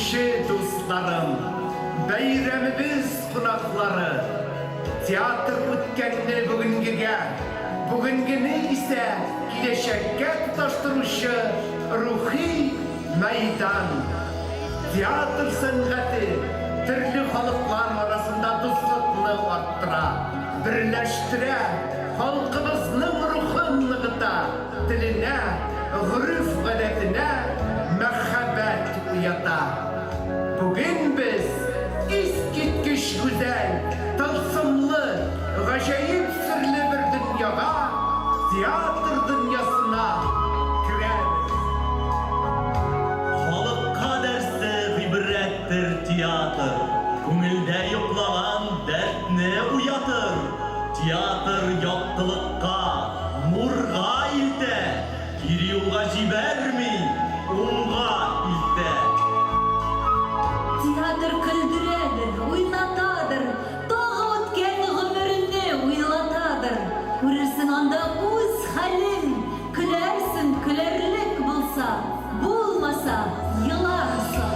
Сөюче дусларым, бәйрәмебез кунаклары! Театр үткәнне бүгенгегә, бүгенгене исә киләчәккә тоташтыручы рухи мәйдан. Театр сәнгате төрле халыклар арасында дуслыкны арттыра, берләштерә, халкыбызның рухын ныгыта, теленә, гореф-гадәтенә мәхәббәт уята. Бүген без искиткеч гүзәл, тылсымлы, гаҗәеп серле бер дөньяга, театр дөньясына керәбез. Халыкка дәрсе гыйбрәттер театр, Күңелдә йоклаган дәртне уятыр. Театр яктылыкка, нурга илтә, Кире юлга җибәрми, уңга илтә. Театр көлдерәдер, уйнатадыр, Тагы үткән гомерне уйлатадыр. Күрерсең анда үз хәлең, Көләрсең, көләрлек булса, Булмаса, еларсың.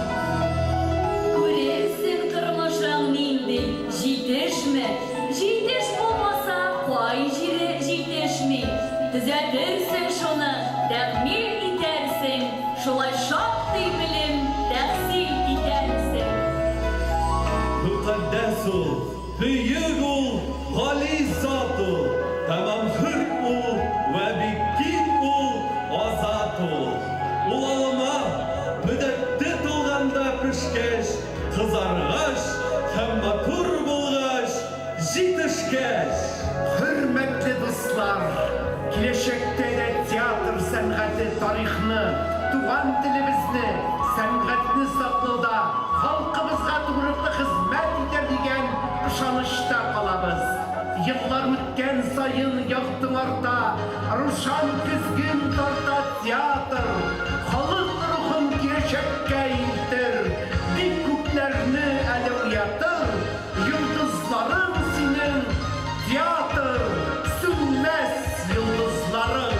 Күрерсең тормышың нинди, җитешме, Җитеш булмаса, кай җире җитешми, Төзәтерсең шуны, тәгъмир итәрсең, Шулай шактый белем тәхсил итәрсең. Мөкатдәс ул, бөек ул, гали зат ул, Тәмам хөр ул вә бик киң ул, азат ул. Ул алма, мөдәтте тулганда пешкәч, Кызаргач һәм матур булгач, җитешкәч. Хөрмәтле дуслар! Киләчәктә дә театр сәнгате тарихны, туган телебезне, сәнгатьне саклауда халкыбызга тугрылыклы хезмәт итәр дигән ышанычта калабыз. Еллар үткән саен яктың арта, рушан көзген тарта театр, халык рухын киләчәккә илтер, бик күпләрне әле уятыр, йолдызларың синең, театр, сүнмәс йолдызларың.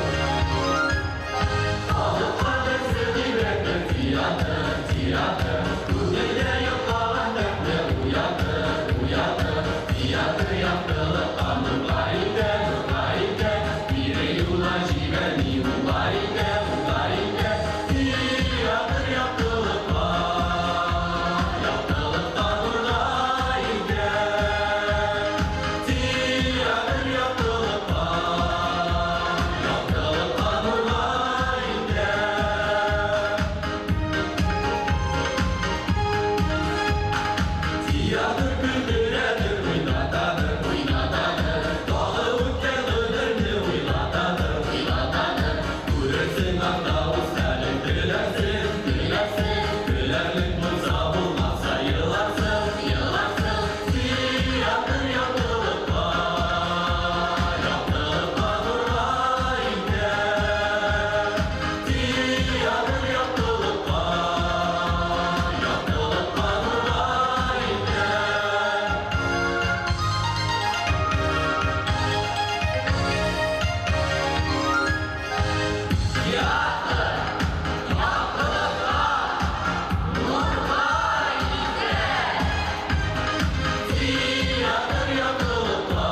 Халыкка дәрсе гыйбрәттер театр, театр, Күңелдә йоклаган дәртне уятыр, уятыр. Театр яктылыкка, нурга илтә, нурга илтә, Кире юлга җибәрми, уңга илтә, уңга илтә. Театр яктылыкка, яктылыкка, нурга илтә. Театр яктылыкка, яктылыкка, нурга илтә. Театр көлдерәдер, уйнатадыр, уйнатадыр. Тагы үткән гомерне уйлатадыр, уйлатадыр. Күрерсең анда үз хәлең, көләрсең, көләрсең. Көләрлек булса, булмаса, еларсың, еларсың. Театр яктылыкка, яктылыкка, нурга илтә. Театр яктылыкка, яктылыкка, нурга илтә. Театр яктылыкка, нурга илтә. Театр яктылыкка,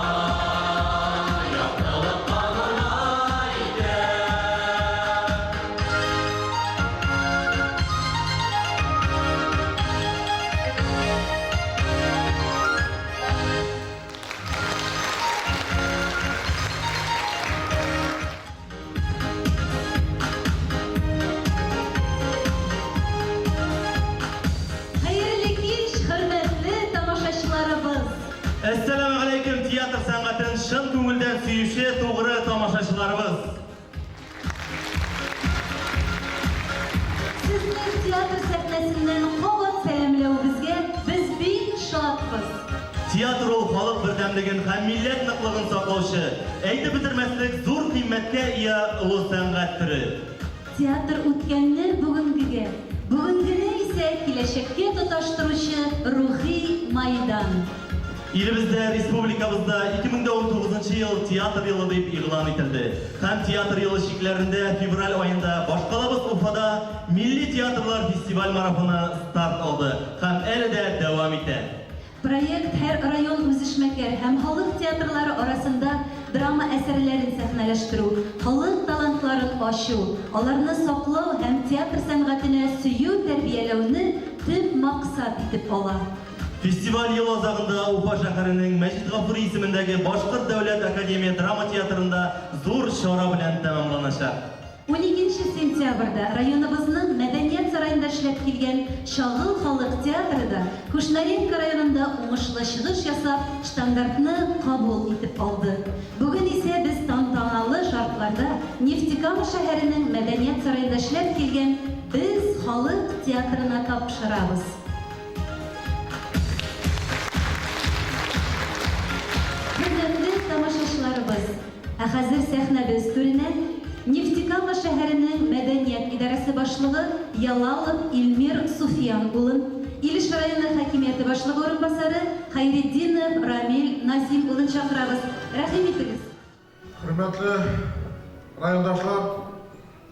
яктылыкка, нурга илтә. Хәерле кич, хөрмәтле тамашачыларыбыз! Әссәламегаләйкем, театр сәнгатен чын күңелдән сөюче тугры тамашачыларыбыз! Сезне театр сәхнәсеннән кабат сәламләвебезгә без бик шатбыз. Театр ул халык бердәмлеген һәм милләт ныклыгын саклаучы, әйтеп бетермәслек зур кыйммәткә ия олы сәнгать төре. Театр үткәнне бүгенгегә, бүгенгене исә киләчәккә тоташтыручы рухи майдан. Илебездә, республикабызда 2019 ел театр елы дип игълан ителде. Һәм театр елы чикләрендә февраль аенда башкалабыз Уфада милли театрлар фестиваль марафоны старт алды һәм әле дә дәвам итә. Проект һәр район үзешмәкәр һәм халык театрлары арасында драма әсәрләрен сәхнәләштерү, халык талантларын ачу, аларны саклау һәм театр сәнгатенә сөю тәрбияләүне төп максат итеп ала. Фестиваль ел азагында Уфа шәһәренең Мәҗит Гафури исемендәге Башкорт дәүләт академия драма театрында зур чара белән тәмамланачак. 12 сентябрьдә районыбызның Мәдәният сараенда эшләп килгән Чагыл халык театры да Кушнаренко районында уңышлы чыгыш ясап, штандартны кабул итеп алды. Бүген исә без тантаналы шартларда Нефтекама шәһәренең Мәдәният сараенда эшләп килгән Без халык театрына тапшырабыз. Хөрмәтле тамашачыларыбыз, ә хәзер сәхнәбез түренә Нефтекама шәһәренең мәдәният идарәсе башлыгы Ялалов Илмир Суфиян улын, Илеш районы хакимияте башлыгы урынбасары Хәйретдинов Рамил Назим улын чакырабыз. Рәхим итегез. Хөрмәтле райондашлар,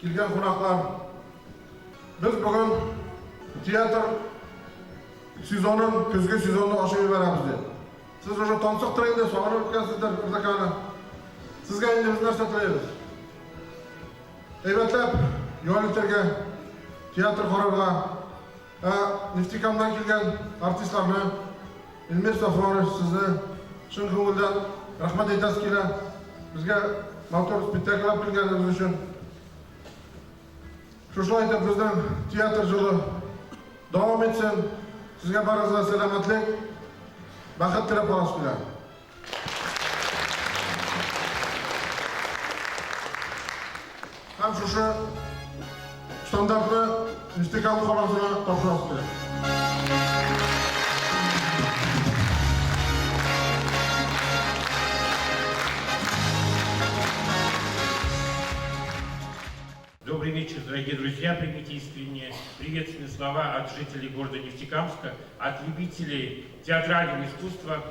килгән кунаклар, без бүген театр сезонын, көзге сезонны ачып җибәрәбез дип. Сез уже тансыктыр инде, сагынып беткәнсездер Үрдәкәне. Сезгә инде без нәрсә теләйбез? Әйбәтләп ял итәргә, театр карарга, ә Нефтекамдан килгән артистларны, Илмир Сафуанович, сезне чын күңелдән рәхмәт әйтәсе килә. Безгә матур спектакль алып килгәнегез өчен. Шушылай итеп безнең театр җылы дәвам итсен. Сезгә барыгызга сәламәтлек, бәхет теләп каласы килә. Һәм шушы стандартны Нефтекама каласына тапшырасы килә. Добрый вечер, дорогие друзья. Примите искренние приветственные слова от жителей города Нефтекамска, от любителей театрального искусства.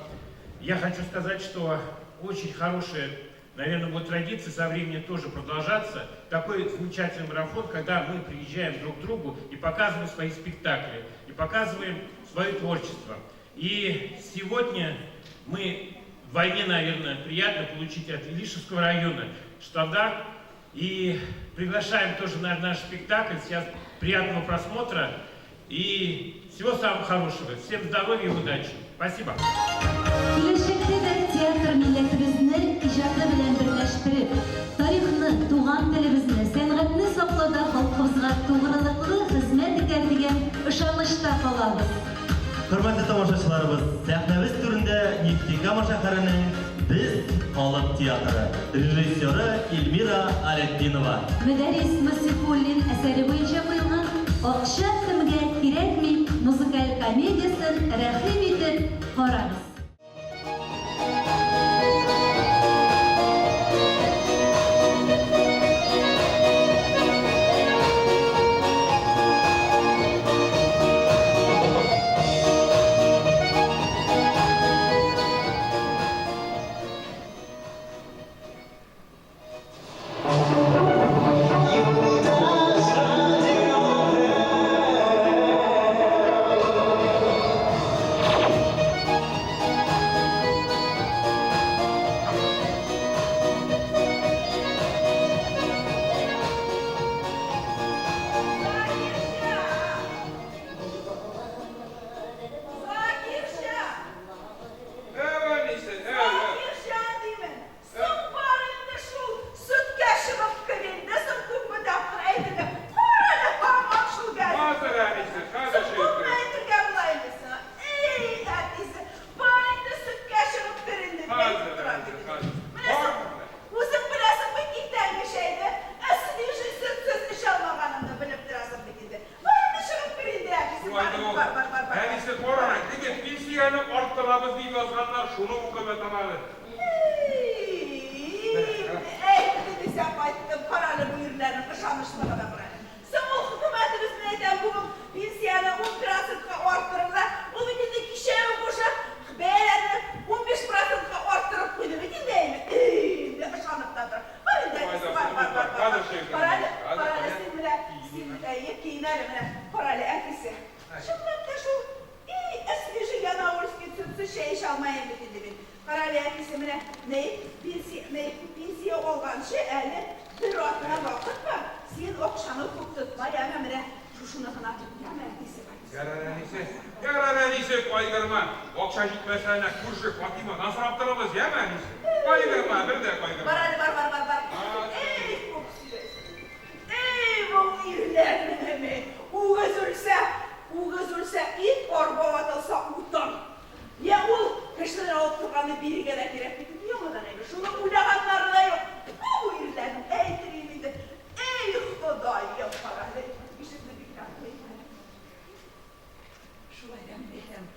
Я хочу сказать, что очень хорошая, наверное, будет традиция со временем тоже продолжаться. Такой замечательный марафон, когда мы приезжаем друг к другу и показываем свои спектакли, и показываем свое творчество. И сегодня мы вдвойне, наверное, приятно получить от Илишевского района штандарт. И приглашаем тоже на наш спектакль. Сейчас приятного просмотра и всего самого хорошего. Всем здоровья и удачи. Спасибо. Киләчәктә дә театр милләтебезне иҗаты белән берләштереп, тарихны, туган телебезне, сәнгатьне саклауда халкыбызга тугрылыклы хезмәт итәр дигән ышанычта калабыз. Хөрмәтле тамашачыларыбыз, сәхнәбез түрендә Нефтекама шәһәренең Без халык театры, режиссеры Эльмира Алетдинова. Мөдәррис Мөсифуллин әсәре буенча куелган Акча кемгә кирәкми музыкаль комедиясен рәхим итеп карагыз. Закирша! Әнисе, Закирша димен! Соң бар инде шул сөткә чыгып кер инде, соң күпме тапкыр әйтергә. Кара әле һаман шул газет. Хәзер, әнисе, хәзер Соң чыгып күпме керәм. әйтергә була инде сиңа? Эй, әтисе, бар инде сөткә чыгып кер инде дип әйтеп Хәзер, торам әнисе, бит инде. хәзер. Менә соң Бармы? үзең беләсең бит иртәнге чәйне, ә сөт сөтсез эчә алмаганымны белеп торасың бит инде. Бар инде чыгып кер инде, әтисе, Шулай бар да инде, ул. бар, бар, бар, бар. Әнисе, кара, теге пенсияне арттырабыз дип язганнар, шуны укып ятам әле. Әйтте дисәң кайттым, карале бу ирләрнең ышанычлыгына күрә. Соң ул хөкүмәтебез менә әйтәм, бүген пенсияне 10 процентка арттырырга, ул бит инде кичә үк уже бәяләрне Ярый, әтисе, менә ни, пенсия, ни, пенсия алганчы әле бер атна вакыт бар. Син акчаны күп тотма, яме, менә шушыны гына тот, яме, әтисе. Ярар, әнисе, ярар, әнисе, кайгырма. Акча җитмәсә, әнә күрше Фатимадан сорап торырбыз, яме, әнисе. Кайгырма, бер дә кайгырма. Бар әле, бар, бар, бар, бар. Эй, күп сөйләсең. Эй, бу ирләрнең, үгез үлсә, үгез үлсә, ит, арба ватылса, утын. Йә ул кешедән алып торганны бирергә дә кирәк бит инде яңадан әйбер. Шуны уйлаганнары да юк. Тфү, бу ирләрнең, әйтерим инде. Эй, Ходаем, кара әле, ишекне бикләп куйыйм әле. Шулай да мин әйтәм,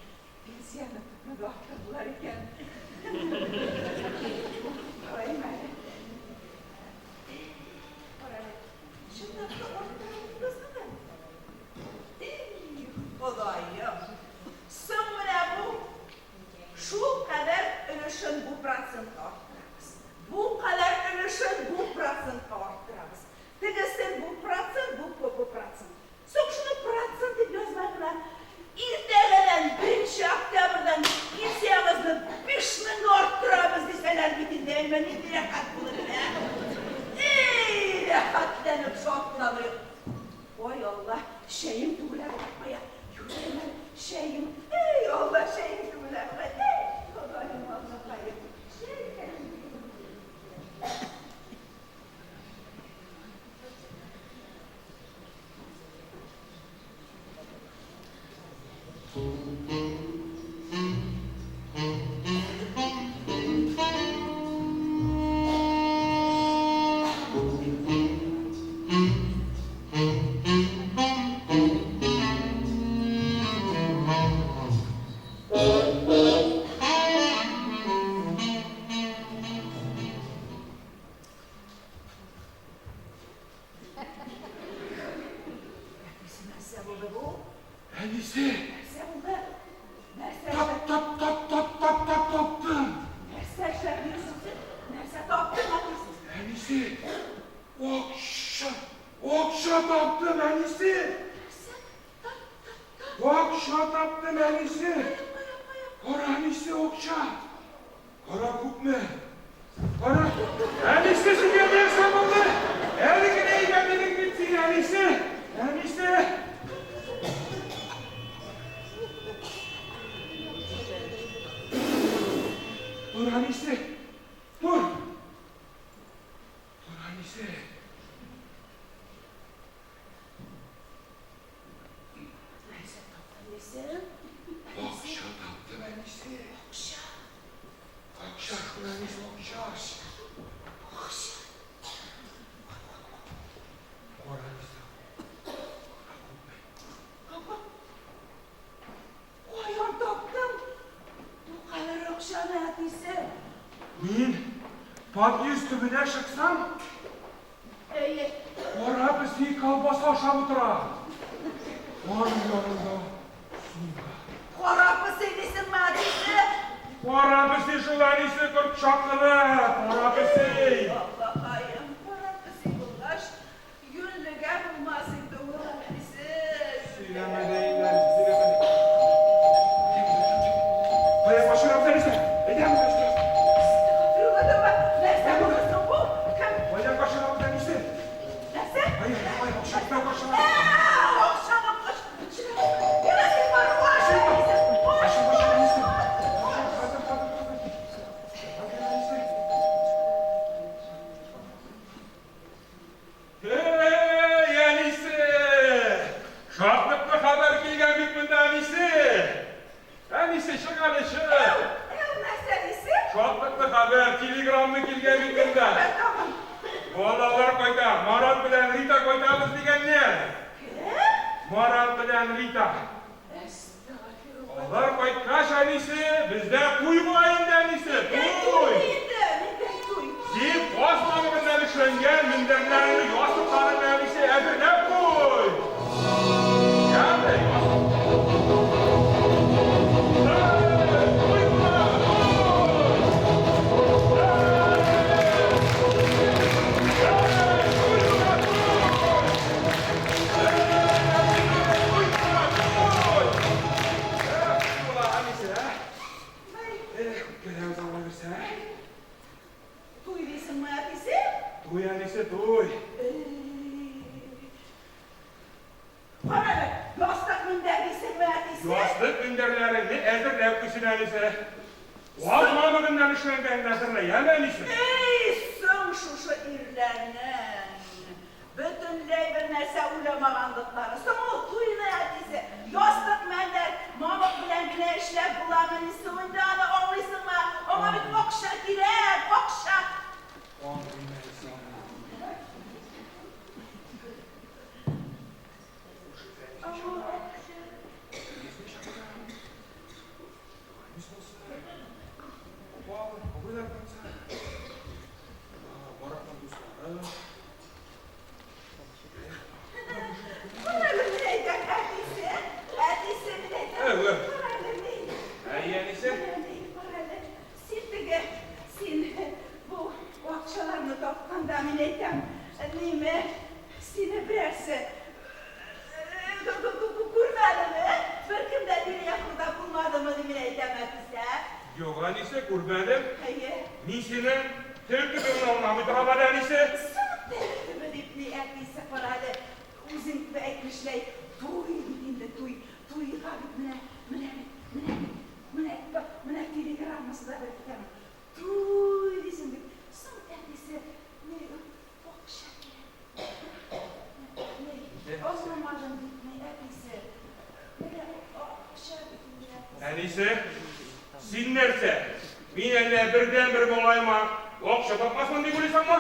пенсияне күпмегә арттырдылар икән. Карыйм әле. Кара әле, чынлап та арттыралар дип язганнар. Эй, Ходаем! Соң менә бу шул кадәр өлешен бу процентка арттырабыз, бу кадәр өлешен бу процентка арттырабыз, тегесен бу процент, бу бу процент. Соң шуны процент дип язмай гына, иртәгәдән, беренче октябрьдән пенсиягезне 5000гә арттырабыз дисәләр бит инде, әйме, нинди рәхәт булыр иде, ә? Эй, рәхәтләнеп шатланыйк. Ой, Алла, чәем түгелә бугай, кая, юрыйм әле, чәем, эй, Алла, чәем түгелә бугай, эй, Ходаем, Аллакаем, чәй Әтисе, нәрсә булды бу? Әнисе! Нәрсә булды? Нәрсә Тап, тап, тап, тап, тап, тап, таптым! Нәрсә эшләп йөрисең син? Нәрсә таптың, әтисе? Әнисе! Акча! Акча таптым, әнисе! Нәрсә? Тап, тап, тап. Акча таптым, әнисе! Кая, кая, кая? Кара, әнисе, акча! Кара күпме? Кара! Әнисе, сиңа нәрсә булды? Әле генә әйбәт идең бит син, әнисе! Әнисе! Тор, әнисе! Тор! Тор, әнисе! Нәрсә таптың дисең? Акча таптым, әнисе! Акча. Акча шул, әнисе, акча! Акча. Кара, әнисе, кара күпме? Апа, каян таптың бу кадәр акчаны, әтисе? Мин подъезд төбенә чыксам, Әйе. кара песи колбаса ашап утыра. Аның янында сумка. Кара песи дисеңме, әтисе? Кара песи шул, әнисе, корт чаккыны, кара песи. Аллакаем, кара песи булгач, юньлегә булмас инде ул, әтисе. Сөйләмә дә инде, әнисе, сөйләмә дә. Кая качырабыз, әнисе? Әйдә, монда качырабыз. Әстәгъфирулла, нәрсә булды соң бу? Кем? Кая качырабыз, әнисе? Нәрсә? Кая, кая, акчаны качырабыз. Ә, акчаны кач. Йөрә син бар, кач, әтисе. Кач, Качыр, качыр, әнисе. кач. Хәзер, хәзер, хәзер. Хәзер, әнисе. Эй, әнисе! Шатлыклы хәбәр килгән бит монда, әнисе! Әнисе, чык әле, чык! Әу, нәрсә дисе? Шатлыклы хәбәр, телеграмма килгән бит монда. Тагын. Балалар кайта, Марат белән Рита кайтабыз дигәннәр. Кем? Марат белән Рита. Әстәгъфирулла. Алар кайткач, әнисе, бездә туй була инде, әнисе, Туй туй! инде, нинди туй? Син каз мамыгыннан эшләнгән мендәрләреңне, ястыкларыңны, әнисе, әзерләп куй! Яме, ястык. Эй, туй була, туй! Эй, туй була, туй! Эй, туй була, туй! Эх, туй була, әнисе, ә? Ай, Эх, үткәрәбез Алла бирсә, ә? Туй, әнисе, туй. Кара әле, ястык мендәр дисеңме, әтисе? Ястык мендәрләреңне әзерләп куйсын, әнисе. Ваз мамыгыннан эшләнгәнен әзерлә, яме, әнисе? Эй, соң шушы ирләрнең бөтенләй бер нәрсә уйламаганлыклары. Соң ул туйны, әтисе, ястык мендәр, мамык белән генә эшләп буламыни соң инде аны, аңлыйсыңмы? Аңа бит акча кирәк, акча. Аңлыйм, әнисе, аңлыйм. Кара әле, мин әйтәм, әтисе, әтисе, мин әйтәм. Әве. Кара әле, мин. Әйе, әнисе. Кара әле, син теге, син бу акчаларны тапканда, мин әйтәм, ниме, сине берәрсе күрмәдеме? Беркем дә тирә-якта булмадымы, дип мин әйтәм, әтисе. Юк, әнисе, күрмәдем. Әйе. Мин синең тел төбеңне аңламый торам әле, әнисе. Соң тел төбе дип ни, әтисе, кара әле, үзең әйтмешләй, туй бит инде, туй, туйга бит менә, менә бит, менә бит, менә, менә телеграммасы да бер китәм. Туй дисең бит. Соң, әтисе, ни, акча кирәк. Ни, аңламадым бит, ни, әтисе. Менә акча бит инде, әтисе. Әнисе, син нәрсә? Мин әллә бердәнбер малаема акча тапмасмын дип уйлыйсыңмы?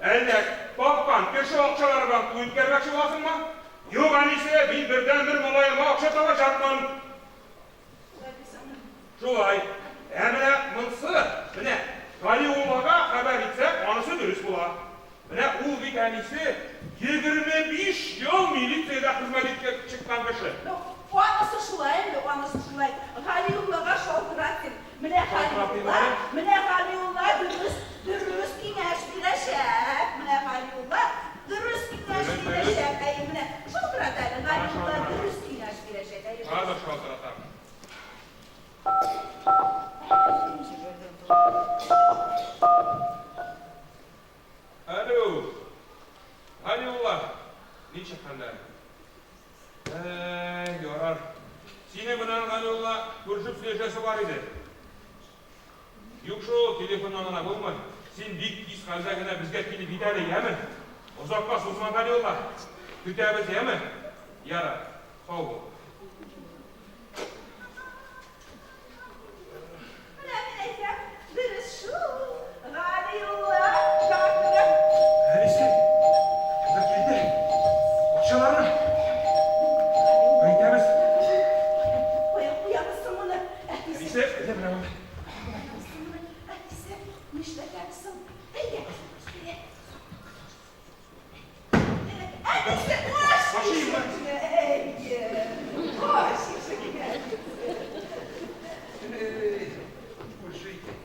Әллә тапкан кеше акчалары белән туй үткәрмәкче буласыңмы? Юк, әнисе, мин бердәнбер малаема акча табачакмын. Шулай дисеңме? Шулай. Ә менә монсы, менә Галиуллага хәбәр итсәк, анысы дөрес була. Менә ул бит, әнисе, 25 ел милициядә хезмәт итеп чыккан кеше. Ну, анысы шулай инде, анысы шулай. Галиуллага шалтырат син. Менә Шалтыратыйм Галиулла, әле. менә Галиулла дөрес, дөрес киңәш бирәчәк. Менә Галиулла дөрес киңәш Дөрес, дөрес. бирәчәк. Әйе, менә шалтырат әле, Ана Галиулла шалтыратам. дөрес киңәш бирәчәк. Әйе, Хәзер шалтыратам. Алло. Галиулла, ничек хәлләр? Әй, ярар. Синең белән, Галиулла, күрешеп сөйләшәсе бар иде. Юк шул, телефоннан гына булмый. Син бик тиз хәлдә генә безгә килеп җит әле, яме? Озакка сузма, Галиулла. Көтәбез, яме? Ярар, сау бул. Менә мин әйтәм, дөрес шул. Галиулла шалтырат. Әнисе, кемдер килде. Акчаларны. Әйтәбез. Кая куябыз соң моны, әтисе? Әнисе, әйдә менә монда. Куябыз соң моны, әтисе? Нишләтәбез соң? Әйдә, әйдә. Әтисе, ач Ачыйммы? ишекне, әйе. Ач ишекне. Эй, күрше икән.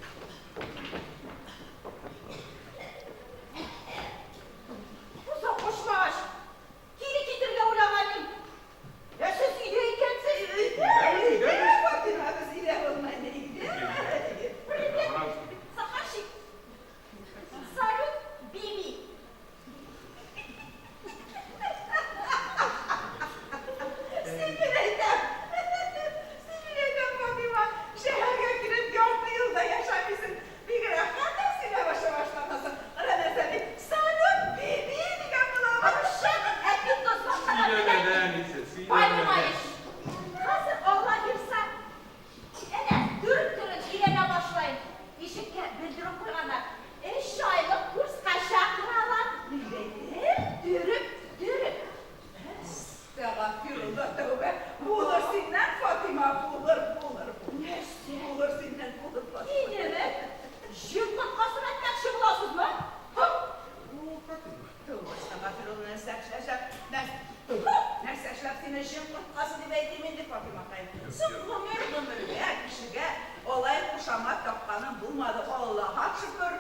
Озак ачмагач, кире китергә уйлаган идем. Ә сез өйдә икәнсез. Өйдә, өйдә, Фатыйма, без өйдә булмады, өйдә. Привет, Сахарчик. Салют, Биби. Син мин әйтәм. Син мин әйтәм, Фатыйма, шәһәргә килеп ярты ел да яшәмисең. Бигрәк хәтер сөйләп аша башлагансың. Кара нәрсә бит, салют, Биби дигән була. Сөйләмә дә, әнисе, сөйләмә дә. Понимаешь. Хәзер Алла бирсә, әнә төрек телен өйрәнә башлыйм. Ишеккә белдерү куйганнар. 3 айлык курска чакыралар. Нидәйтер? Төрек, төрек. Әстәгъфирулла, тәүбә. Булыр синнән, Фатыйма, булыр, булыр. Нәрсә? Булыр синнән, булыр, Фатыйма. Инеме? Җен корткасын әйтмәкче буласызмы? Һы? Тәүбә, әстәгъфирулла, нәрсә эшләшәп, нәрсә эшләп сине җен корткасы дип әйтим инде, Фатыймакай. Соң гомер гомергә кешегә алай кушамат такканым булмады. Аллаһка шөкер.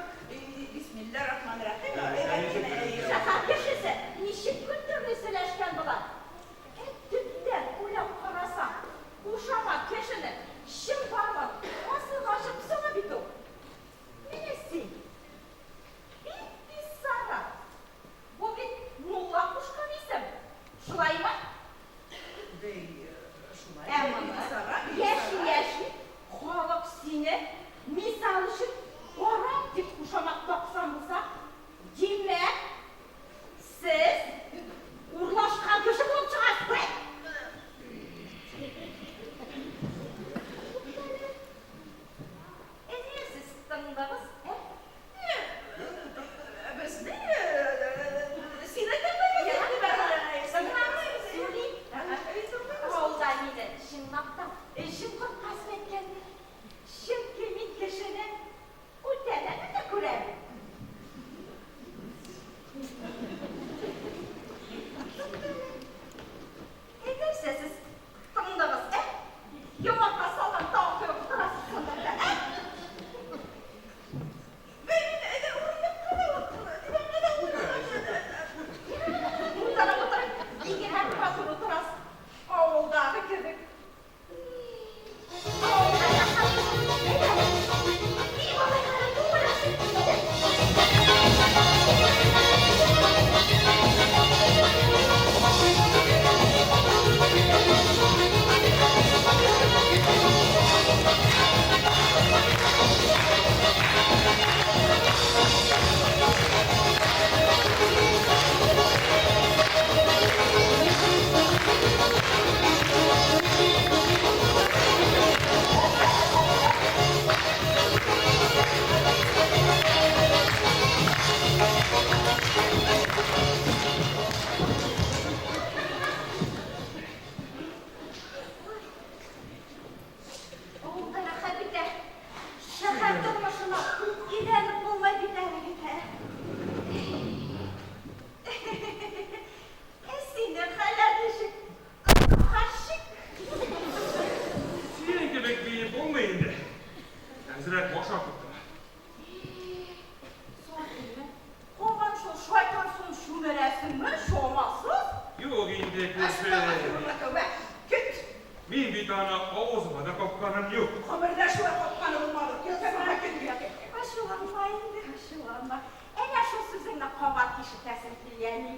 бар. Әнә шул сүзеңне кабат ишетәсем килә ни.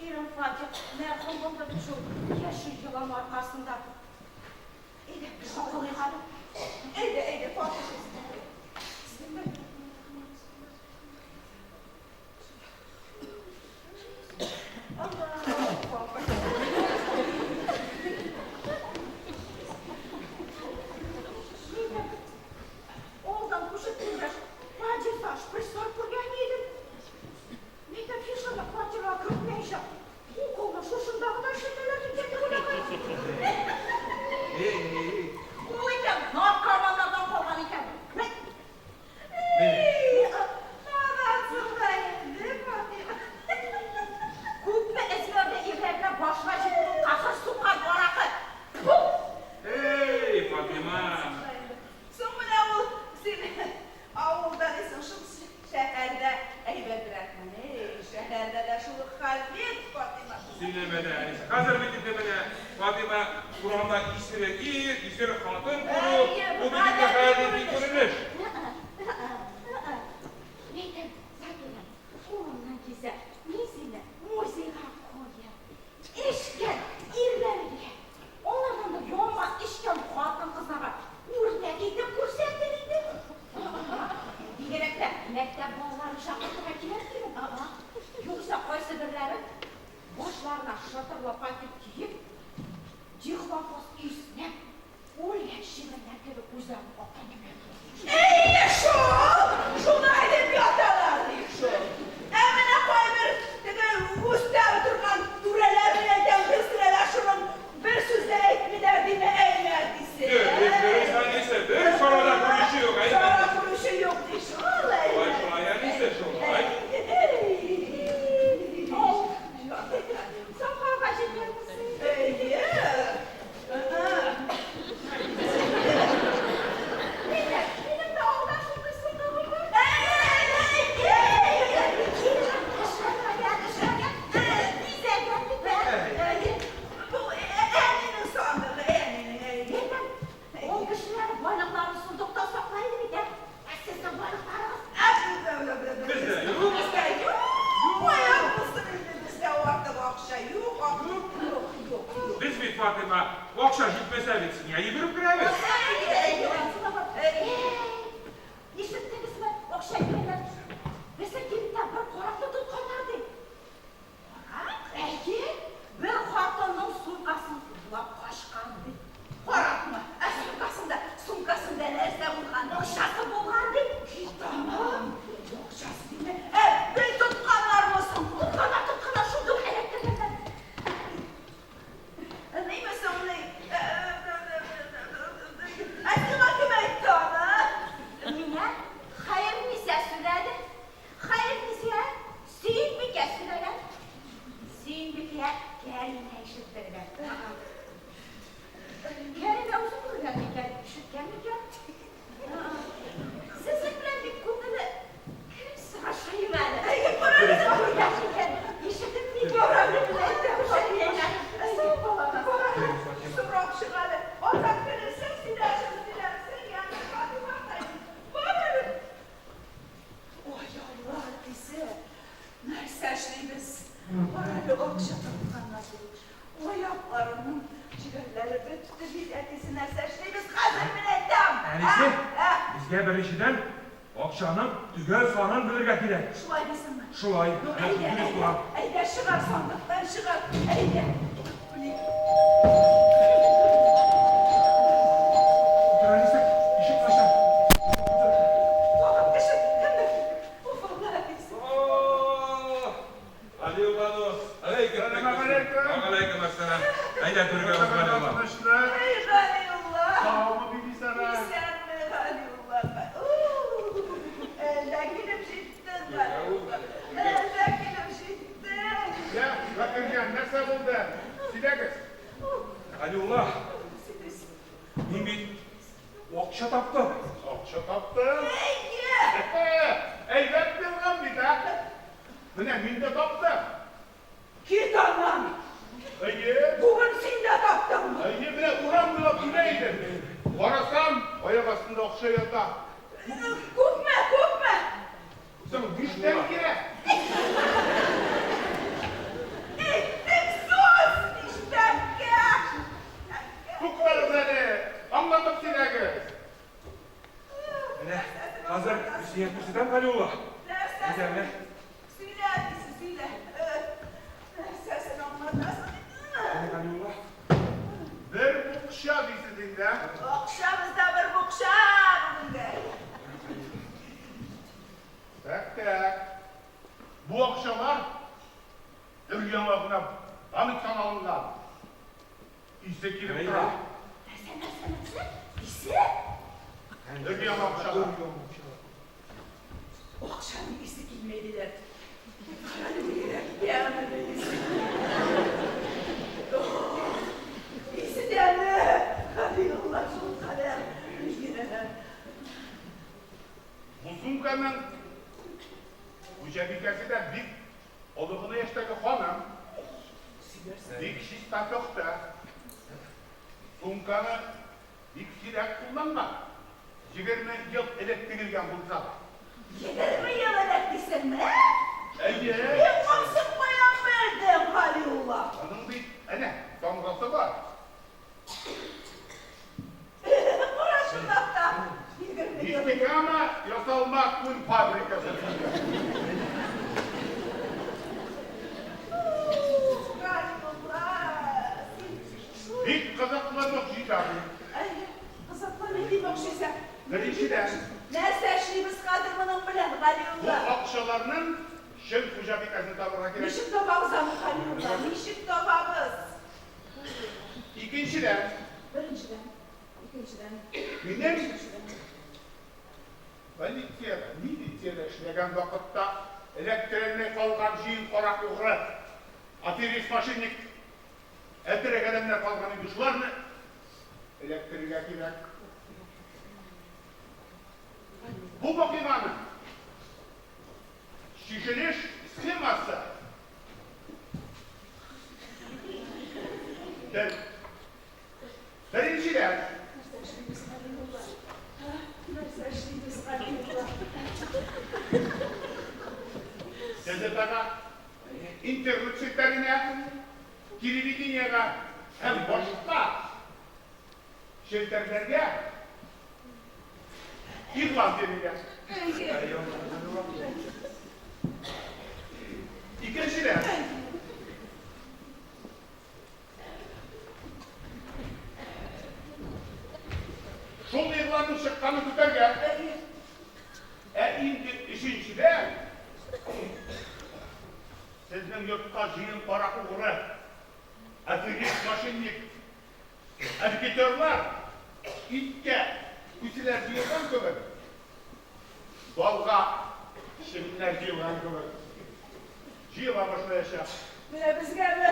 Ирем Фатих мәрхүм булды бит шул яшел елан аркасында. Әйдә, акыл әле. Әйдә, әйдә, Фатих. Алдан күчеп килгәч, подъездда шприцлар күргән идем. Мәктәп фишаны квартирага кертмәйчә, уколны шушында гына эшләтәләр икән дип уйлаган. Эй, эй, эй. Ул икән, наркоманнардан калган икән. Анасында инде, Фатыйма. Күпме эзләрдә ирләргә башка җиткерү каһәр суккан аракы. Фу! Эй, Фатыйма. Соң менә ул син авылда дисең, шул шәһәрдә әйбәтрәкмени? Шәһәрдә дә шул ук хәл бит, Фатыйма. Сөйләмә дә, әнисе. Хәзер бит инде менә Фатыйма урамда исерек ир, исерек хатын күрү, бу бит инде гадәти күренеш. Әйтәм, Закирә, кулыңнан килсә, мин сине музейга куям. Эчкән ирләргә, алардан да яман эчкән хатын-кызларга үрнәк итеп күрсәтер идем. Бигрәк тә мәктәп балаларын чакыртырга кирәк идем. Юкса кайсыберләре башларына шытырлы пакет киеп, дихлофос иснәп, үлгән чебеннәр кебек күзләрен акайып яталар. Әйе шул! Шулай дип яталар ди шул. Ә менә кайбер теге үстә утырган түрәләр белән әйтәм, безгә дә шуның бер сүз дә әйтмиләр диме, әйме, әтисе. Дөрес, дөрес, әнисе. Бер чара да күрүче юк, әйме. Чара күрүче юк ди шул. Шулай, шулай, әнисе, шулай. Сафага җиткәнмесең? Әйе. Минем, минем дә алда шундый сандыгым бар. Бизәгән бит, ә? Бу әнинең сандыгы, әнинең, әйе. Ул кешеләр байлыкларын сундукта саклый иде бит, ә? Ә сезнең байлыкларыгыз? Бездә юк. Бездә юк. Каян булсын инде, бездә артык акча юк, юк, юк, юк. Без бит, Фатыйма, акча җитмәсә бит, сиңа йөгереп керәбез. Ишеттегезме? Акча бирәләр. Безнең кибеттә бер каракны тотканнар ди. Карак? Әйе, бер хатынның сумкасын урлап качкан ди. Каракмы? Ә сумкасында, сумкасында нәрсә булган? Акчасы булган ди. Тамам. Акчасы диме? Ә, бер тотканнармы соң? Тотканнар, тотканнар, шундук эләктергәннәр. Ниме соң, ни? Ә сиңа кем әйтте аны? Миңа Хәерниса сөйләде. Хәерниса Сөембикә сөйләгән. Сөембикә Кәримә ишеттергән. Кәримә үзе күргән микән, ишеткән микән? Сезнең белән бик күңеле кереп сорашайым әле. Күргән микән, ишетеп микән? Сорап чык әле. Азак керерсең, сөйләрсең, сөйләрсең, яме, Фатыйма. Бар әле. Ой, Алла, әтисе. Нәрсә эшлибез? Бар әле, акча тапканнар. Аякларымның җегәрләре бетте бит, әтисе, нәрсә эшлибез? Хәзер мин әйтәм. Әнисе, Ә, безгә беренчедән акчаның төгәл санын белергә кирәк. Шулай дисеңме? Шулай. Ну, Менә әйдә, дөрес әйдә, була. әйдә, чыгар сандыктан, чыгар, әйдә. Блин. Утыр, әнисе, ишек ачам. Утыр. Тагын кеше, кемдер? Уф, Алла, әтисе. О, Галиулла дус. Алейкум. Сәлам алейкум. Алейкум ассалам. Әйдә түргә уз, Галиулла. Тынычлык. Эй, Галиулла. Саумы, Бибисара? Исәнме, Галиулла? Әллә килеп җиттең, Галиулла. Әллә килеп җиттең. Я, Закирҗан, нәрсә булды? Сөйләгез. Галиулла, мин бит акча таптым. Акча таптың. Әйе. Әйбәт булган бит, ә? Менә мин дә таптым. Кит аннан. Әйе. Бүген син дә таптыңмы? Әйе, менә урам буйлап килә идем. Карасам, аяк астында акча ята. Күпме, күпме? Хәзер сиңа күрсәтәм, Галиулла. Нәрсә? Әйдә, менә. Сөйлә, әтисе, сөйлә. Нәрсәсен аңлатасың? Менә, Галиулла. Бер букча дисез инде, ә? Акча бездә бер букча бүгенгә. Так, так. Бу акчалар өр-яңа гына банктан алынган. Исе килеп тора. Нәрсә, нәрсә, нәрсә? Исе? Өр-яңа акчалар. Акчаның исе килмәй диләр. Карале, бигрәк тәмле исе. Исе тәмле. Галиулла шулкадәр. Бу сумканың хуҗабикәсе дә бик олы гына яшьтәге ханым. Бик чиста пөхтә. Сумканы бик сирәк кулланган. 20 ел элек тегелгән булса да. 20 ел элек дисеңме? Әйе. Мин монысын каян белдең, Галиулла? Аның бит әнә тамгасы бар. Кара, чынлап та 20 ел элек. Нефтекама ясалма күн фабрикасы. Галиулла, син шул... Бик кызыклы могҗиза бу. Әйе, кызыклы нинди могҗиза? Беренчедән, Нәрсә эшлибез хәзер моның белән, бу Галиулла? акчаларның чын хуҗабикәсен табарга кирәк. Ничек табабыз аны, Галиулла? Ничек табабыз? Икенчедән, Беренчедән, икенчедән, минем өченчедән. полициядә, милициядә эшләгән вакытта эләктерелмәй калган җыен карак угры, аферист, мошенник, әтрәк адәмнәр калган инде, шуларны эләктерергә кирәк. Бу вакыйганың чишелеш схемасы бер. Беренчедән, Нәрсә эшлибез, Галиулла? А? Нәрсә эшлибез, Галиулла? газетага, интернет челтәренә, телевидениегә һәм башка челтәрләргә игълан бирергә. Әйе. Икенчедән, шул игъланның чыкканын көтәргә. Әйе. Ә инде өченчедән, сезнең йортка җыен карак угры, аферист, мошенник, рэкетирлар иткә күселәр җыелган кебек, балга чебеннәр җыелган кебек җыела башлаячак. Менә безгәме?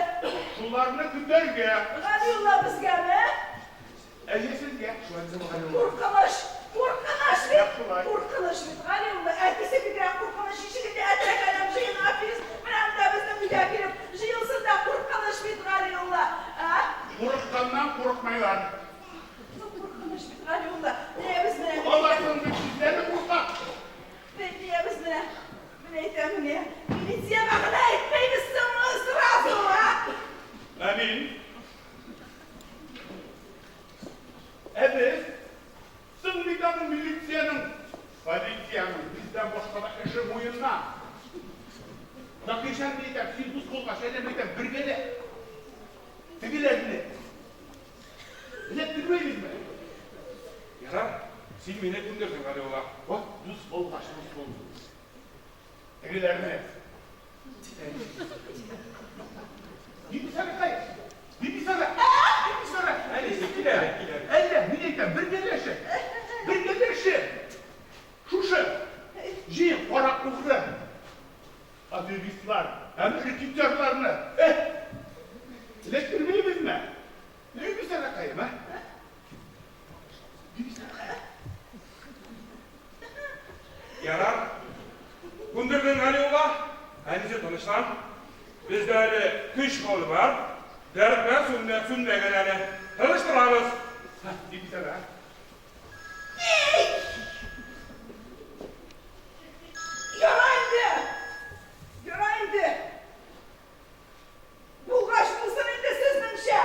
Шуларны көтәргә. Галиулла, безгәме? Әйе, сезгә. Куркыныч! Куркыныч бит! Нәкъ шулай. Куркыныч бит, Галиулла! Әтисе бигрәк куркыныч, ничек инде әтрәк әләм җыен аферист менә монда безнең өйгә килеп җыелсын да, куркыныч бит, Галиулла! А? Курыкканнан курыкмыйлар. Куркыныч бит, Галиулла! Менә без менә... Аларның бит үзләре куркак. Менә без менә... Менә әйтәм, менә. Милициягә гына әйтмәйбез соңмы сразу, а? Ә мин? Ә без? Соң бит аның милициянең, полициянең бездән башка да эше муеннан. Закирҗан, мин әйтәм, син дус булгач, әнә мин әйтәм, бергәләп. Тегеләрне. Эләктермәйбезме? Ярар, син мине күндердең, Галиулла. Вот дус булгач, дус булдык. Тегеләрне. Бибисара, Бибисара, Бибисара. Әнисе, килә, килә. Әллә, мин әйтәм, бергәләшеп, бергәләшеп. Шушы җыен карак угры, аферистлар һәм рэкетирларны, э, эләктермәйбезме? Бибисаракаем, а? Бибисаракаем. Ярар. Күндердең, Галиулла. Әнисе, тынычлан. Бездә әле көч хәл бар. Дәртләр сүнмә, сүнмәгән әле. Тыныч торабыз. Бибисара. Ярар инде! Ярар инде! Булгач булсын инде сезнеңчә!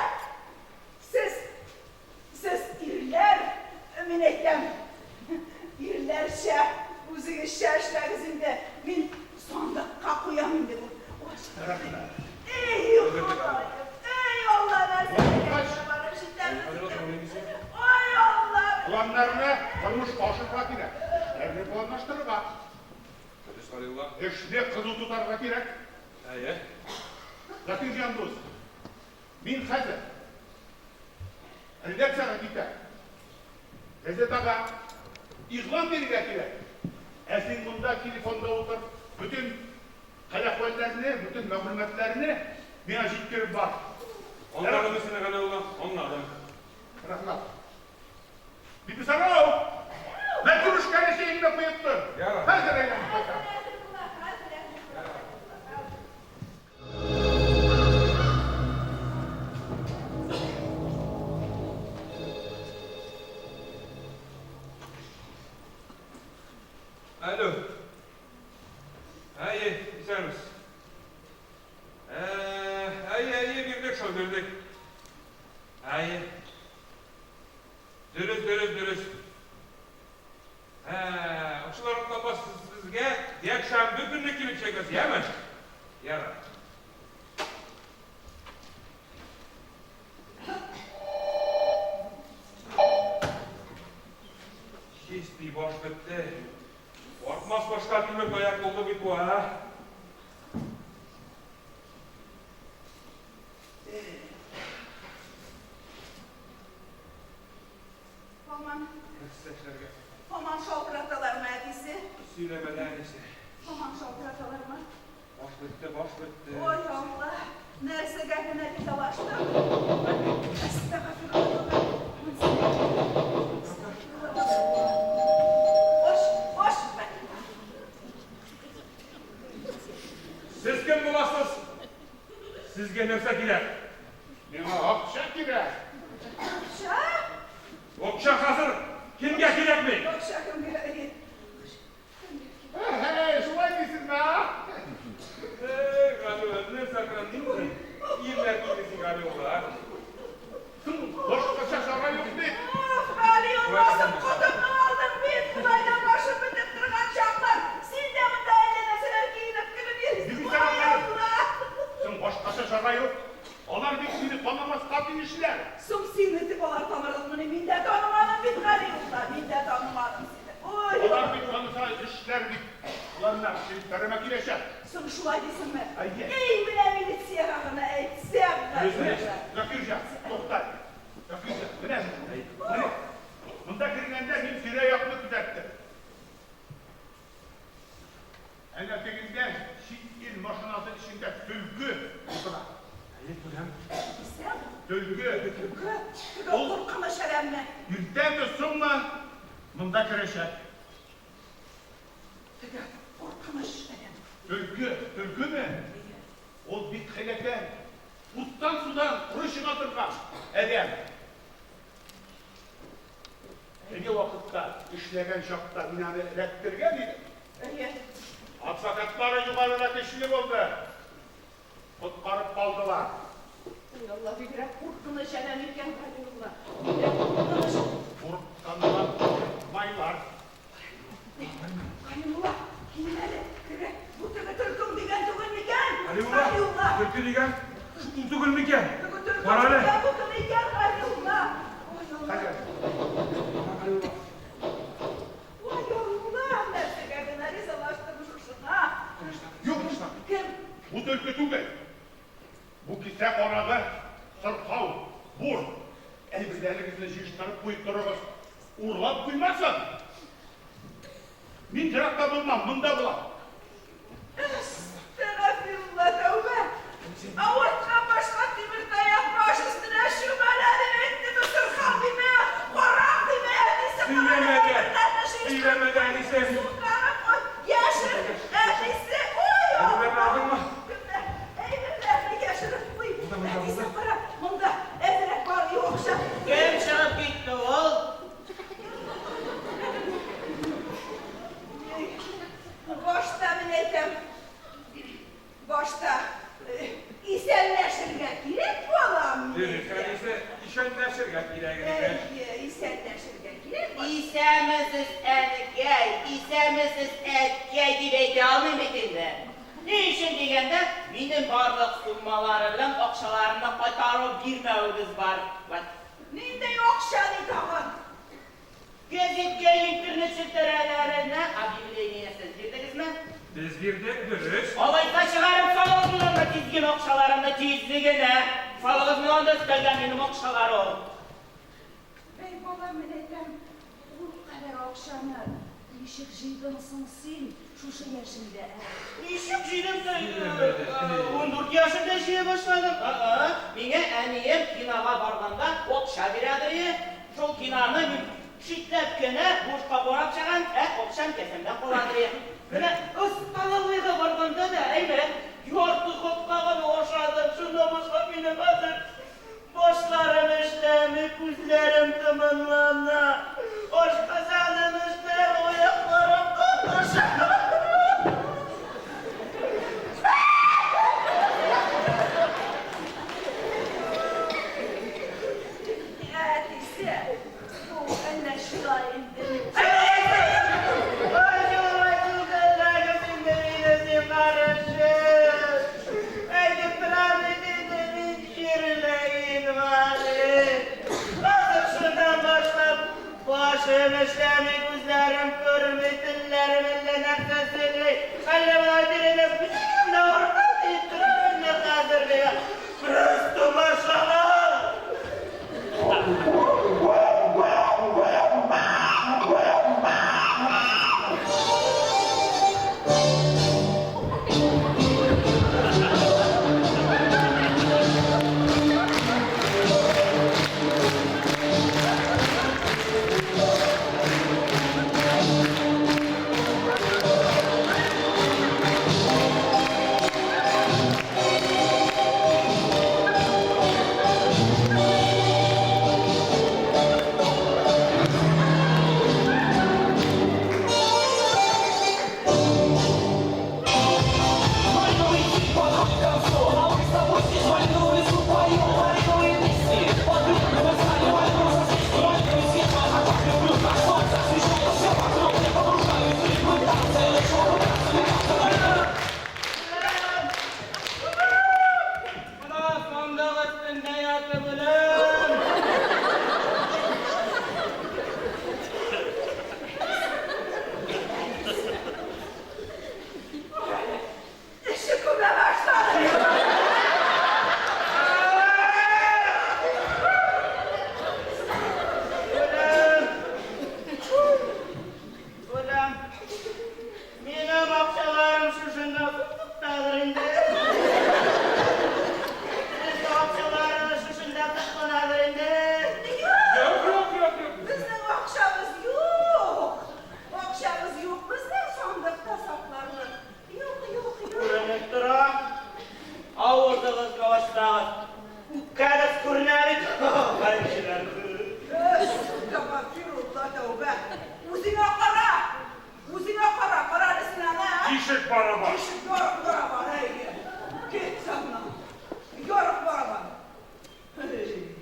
Сез, сез ирләр, мин әйтәм, ирләрчә. Үзегезчә эшләгез инде. Мин сандыкка куям инде бу. Рәхмәт. Эй, Ходаем! Эй, Алла, нәрсәгә барып җитәбез икән? Ай, Алла! Планнарны тормышка ашырырга кирәк. Эшләрне планлаштырырга. Дөрес, Галиулла. Эшне кызу тотарга кирәк. Әйе. Закирҗан дус, мин хәзер редакциягә китәм. Газетага игълан бирергә кирәк. Ә син монда телефонда утыр, бөтен хәл-әхвәлләрне, бөтен мәгълүматларны миңа җиткереп бар. Аңладым мин сине, Галиулла, аңладым. Рәхмәт. Бибисарау! Мәтрүшкәне чәеңне куеп тор. Ярар. Хәзер әйләнеп кайтам. Хәзер була, хәзер әзер була. Алло. Әйе, исәнмесез. Әйе, әйе, бирдек шул, бирдек. Әйе. Дөрес, дөрес, дөрес. Акчаларны табасыз безгә якшәмбе көнне килеп чыгыгыз, яме? Ярар. Чистый баш бетте. Артмас башка тимер таяк булды бит бу, а? Һаман, Нәрсә эшләргә? һаман шалтыраталармы, әтисе? Сөйләмә дә, әнисе. Һаман шалтыраталармы? Баш бетте, баш бетте. Ой, Алла, нәрсәгә генә ризалаштым? Әстәгъфирулла. Ош, ош, Сез кем буласыз? Сезгә нәрсә кирәк? Миңа акча кирәк. Акча? Акча хәзер кемгә кирәкми? Акча кемгә? Әй, шулай дисезме, а? Эй, Галиулла, нәрсә кылам? Нинди ирләр килде син, Галиулла, а? Соң башкача чара юк бит. Уф, Галиулла, син котымны алдың бит. Болай да башым бетеп торган чаклар. Син дә монда әллә нәрсәләр киенеп кереп йөрисең. Бибисара Ой, апай. Алла! Соң башкача чара юк. Алар бит мине танымаска тиешләр. Соң сине дип алар танырлыкмыни? Мин дә танымадым бит, Галиулла. Мин дә танымадым сине. Ой, Алар бит таныса эшләр бит. Планнар челпәрәмә киләчәк. Соң шулай дисеңме? Әйе. Эй, менә милициягә гына әйтсәм, Галиулла. Закирҗан, тукта. Закирҗан, менә. Менә. Монда кергәндә мин тирә-якны күзәттем. Әнә тегендә чит ил машинасы эчендә төлке утыра. Әйе, күрәм. Исән? Төлке. Төлке? Теге куркыныч адәмне. Иртәме, соңмы монда керәчәк. Теге куркыныч адәм. Төлке, төлкеме? Ул бик хәйләкәр. Уттан судан коры чыга торган адәм. Теге вакытта эшләгән чакта мин аны эләктергән идем. Әйе. Адвокатлары югарыда көчле булды. Коткарып калдылар. Ой, Алла, бигрәк куркыныч адәм икән, Галиулла. Бигрәк куркыныч. Курыкканнан курыкмайлар. Галиулла, кил әле. Теге, бу теге төлкең дигән түгел микән? Галиулла, Галиулла. төлке дигән ул түгел микән? Теге төлке Кара әле. дигән бу кем икән, Галиулла? Ой, Алла. Хәзер. Ой, Алла, нәрсәгә генә ризалаштым шушыңа. Юк, Кем? бу төлке түгел. Бу кисә карагы, сырхау, бур. Әйберләрегезне җыештырып куеп торыгыз. Урлап куймасын. Мин еракта булмам, монда булам. Әстәгъфирулла, тәүбә. Авырткан башка тимер таяк баш өстенә чүмәлә дип әйттеме, сырхау димә, карак димә, әтисе. Сөйләмә дә, сөйләмә дә, әнисе. Сумканы куй, яшер, әтисе. Ой, Әйберләрне алдыңмы? Әйберләрне яшереп куй. Монда, монда, Әтисе, монда. кара, монда әзрәк бар, юк акча. Кем чыгып китте ул? Башта мин әйтәм. Башта исәнләшергә кирәк, балам. Дөрес, әнисе, исәнләшергә кирәк иде. Әйе, исәнләшергә кирәк. Исәнмесез, әнекәй, исәнмесез. Рәхмәтлесез, әткәй, дип әйтә алмыйм бит инде. Ни өчен дигәндә, минем барлык суммалары белән акчаларымны кайтарып бирмәвегез бар. Вәт. Нинди акча ди тагын? Гәзиткә, интернет челтәрләренә объявление сез бирдегезме? Без бирдек, дөрес. Алайса чыгарып салыгыз моннан да тиз генә акчаларымны, тиз генә. Салыгыз моннан да өстәлгә минем акчалар ул. Бәй, балам, мин әйтәм, ул кадәр акчаны ничек җыйдың соң син шушы яшеңдә, ә? Ничек җыйдым соң? 14 яшемдә җыя башладым. Миңа әнием кинога барганда акча бирәдер. Шул киноны мин читләп кенә бушка карап чыгам, ә акчам кесәмдә каладыр. Менә столовыйга барганда да, әйбәт, ярты капка гына ашадым, шуннан башка минем хәзер башларым эшләми, күзләрем томанлана, ашказаным эшләми, аякларым катыша. Әтисе, бу әллә шулай инде. Ай, юлай, инде мине зинһар өчен. Әйтеп торам бит инде, мин чирле инвалид. Хәзер шуннан башлап башым эшләми, күзләрем күрми, телләрем әллә нәрсә сөйли. Әллә болай тирәнәп битегемне авырта диеп тора инде хәзер миңа. Приступ башлана. Менә сандык өстендә ятып үләм. Теше күмә башлады. Үләм. Үләм. Минем акчаларым шушында сандыктадыр инде. Сезнең акчаларыгыз шушында сакланадыр инде. Юк, юк, юк, юк. Безнең акчабыз юк. Акчабыз юк. Безнең сандыкта сакларлык. Юк, юк, юк. Күренеп тора. Авызыгызны ачсагыз, үпкәгез күренә бит. Хәерчеләр. Әстәгъфирулла, тәүбә. Үзеңә кара. Үзеңә кара, кара әле син аны, ә? Ишек барабан. Ишек ярык барабан, әйе. Кит аннан. Ярык барабан. Эй.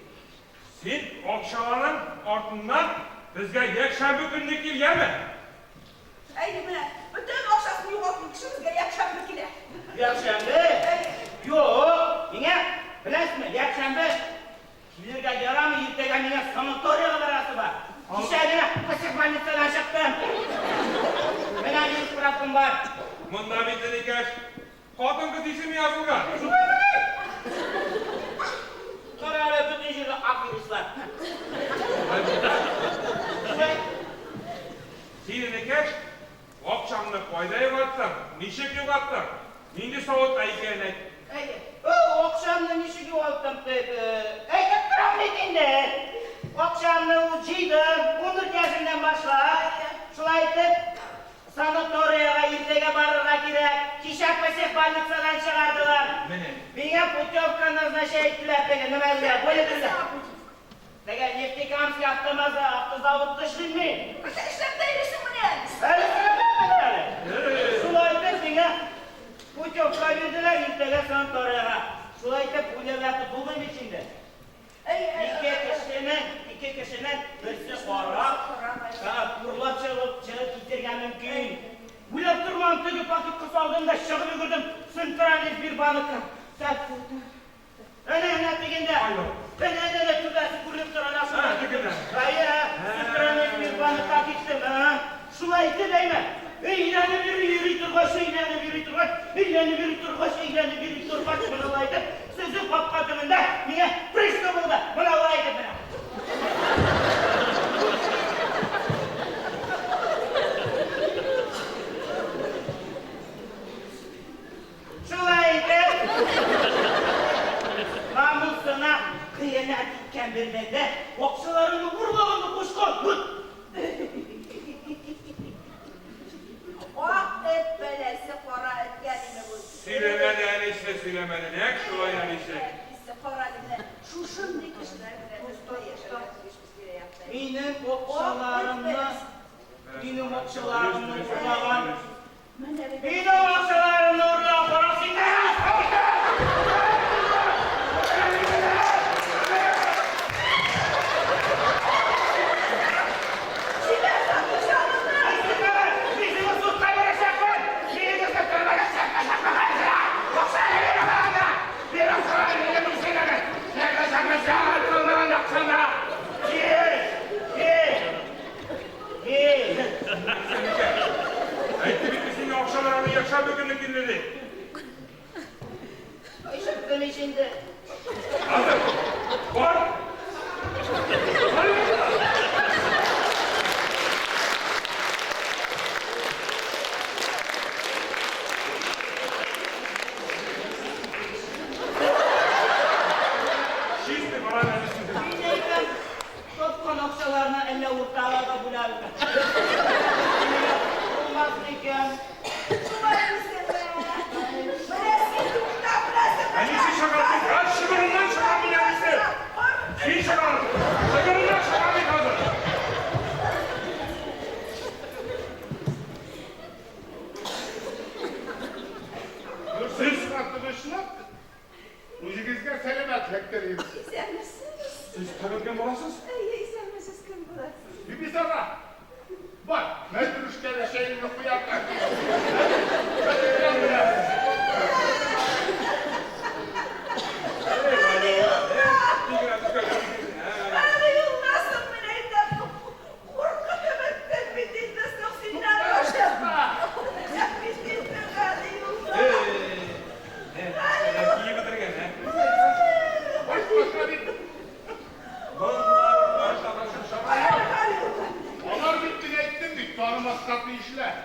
Син акчаларың артыннан безгә якшәмбе көнне кил, яме? Әйе, менә бөтен акчасын югалткан кеше безгә якшәмбе килә. Якшәмбе? Юк, миңа, беләсезме, якшәмбе килергә ярамый, иртәгә миңа санаторийга барасы бар. Кичә генә психбольницадан чыктым. Менә минем справкам бар. Монда бит, энекәш, хатын-кыз исеме язылган. Кара әле, бөтен җирдә аферистлар. Шулай. Син, энекәш, акчаңны кайда югалттың? Ничек югалттың? Нинди савытта икәнен әйт. Әйе. О, акчамны ничек югалттым дип, әйтеп торам бит инде. Акчамны ул җыйдым, 14 яшемнән башлап. Шулай итеп, санаториягә иртәгә барырга кирәк. Кичә психбольницадан чыгардылар. Менә. Миңа путевка назначать иттеләр теге нәмәгә, бүлегендә. Теге Нефтекамский автозаводта эшлим мин. Син эшләп тә йөрисең менә. Әле сөйләмәдем әле. Шулай итеп миңа путевка бирделәр иртәгә санаториягә. Шулай итеп үлеп ятып булмый бит инде. Әйе, Ике кешенең берсе карак, урлап чыгып китәргә мөмкин. алдым да чыгып йөгердем Центральный Сбербанкка. Так, әнә, әнә дигәндә. Әнә, әнә, әнә, түбәсе күренеп тора, әнә шунда. Тегендә. Әйе, Центральный Сбербанкка киттем. Шулай итеп, әйме. Әйләнеп йөри, йөри торгач, әйләнеп йөри торгач, әйләнеп йөри торгач, әйләнеп йөри торгач, менә болай итеп, сезнең капка төбендә миңа приступ булды. Менә болай итеп, менә. Шулай итеп, намусына хыянәт иткән бер бәндә акчаларымны урлаган да качкан. Ак эт бәласе кара эткә диме бу? Сөйләмәде әнисе, сөйләмәде. Нәкъ шулай әнисе. Әтисе, кара әле менә шушындый кешеләр белән без яшәргә тиешбез тирә-якта. Минем акчаларымны, минем акчаларымны урлаган. Менә бит. Минем акчаларымны урлаган карак син. Җибәр сатучыларны! Мин сине судка бирәчәкмен! Мин сине төрмәгә чәкәчәкмен! Акчаны бир акчаны! Бир акчаны! Минем сине! Чәкәчәкмен! Акчаны! Бир! Бир! Бир! Әйтте бит сиңа акчалар аны якшәмбе көнне килде дип. Ишеттем ич инде. Хәзер. Бар. Бар. Чистый баран әнисе. Мин әйтәм, тапкан акчаларны әллә уртага да бүләбез. Булмас икән. Шулай дисеңме? Менә син туктап беләсең. Әнисе чыгар, син хәзер чыгырыннан чыгар мин әнисе. Син чыгар. Чыгырыннан чыгар мин хәзер. Йортыгызга тынычлык, үзегезгә сәламәтлек телим. Исәнмесез? Сез кемгә барасыз? Әйе, исәнмесез, кем буласыз? Бибисара, бар, мәтрүшкәле чәеңне куя тор. Галиулласың, мин әйтәм, куркытып беттең бит инде соң синнән башка. Бит инде Галиулла. Киеп бетергән, ә? Башка бит, Галиулла. алар бит мин әйттем бит, танымаска тиешләр.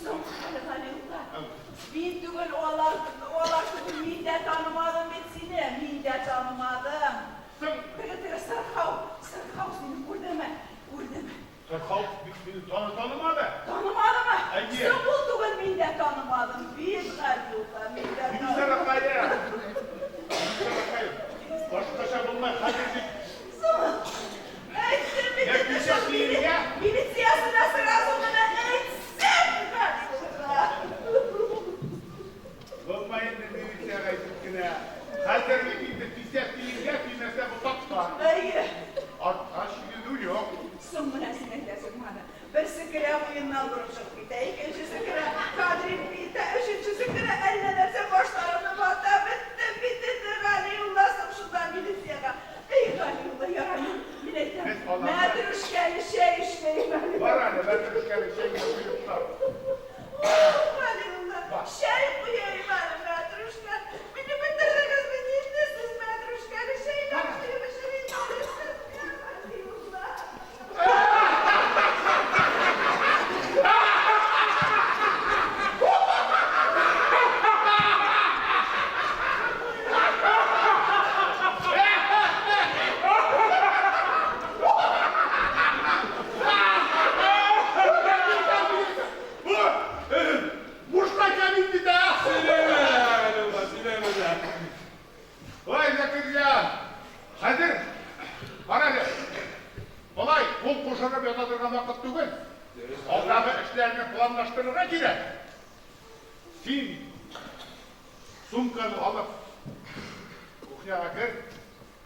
Соң хәл, Галиулла. Мин түгел, алар, алар түгел, мин дә танымадым бит сине, мин дә танымадым. Соң, Теге теге сырхау, сырхау сине күрдеме? Күрдеме? сырхау бит мине таны танымады. Танымадымы? Әйе. Соң ул түгел, мин дә танымадым. Бит, Галиулла, мин дә Бибисара танымадым. кая? Бибисара кая? Башкача булмай, хәзер бит Соң, әйттем бит Я инде кичә шул киергә. милициясенә сразу менә әйтсәм, Галиулла. Булмай инде милициягә әйтеп кенә. Хәзер бит инде тисә тиенгә, тимәсә ботакка. Әйе. Артка чигенү юк. Соң менә син әйтәсең моны. Берсе керә муеннан борып чыгып китә, икенчесе керә кадриль биетә, өченчесе керә әллә нәрсә башларымны вата, беттем бит инде, Галиулла, соң шунда милициягә. Эй, Галиулла, ярар, мин әйтәм, Без аларны- мәтрүшкәле чәй эчмәйм әле. Бар әле, мәтрүшкәле чәйне куеп тор. Галиулла, чәй куяйм әле, мәтрүшкә. Мине бетердегез бит инде сез мәтрүшкәле чәйләр куеп эчерим әле сезгә, Галиулла. Бу, бушка кәмит бит, а! Сөйләмә, Галиулла, сөйләмә дә. Ой, Закирҗан, хәзер, кара әле, болай кул кушырып ята торган вакыт түгел. Алдагы эшләрне планлаштырырга кирәк. Син сумканы алып, кухняга кер,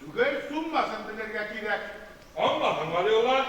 түгел суммасын белергә кирәк. Аңладым, Галиулла.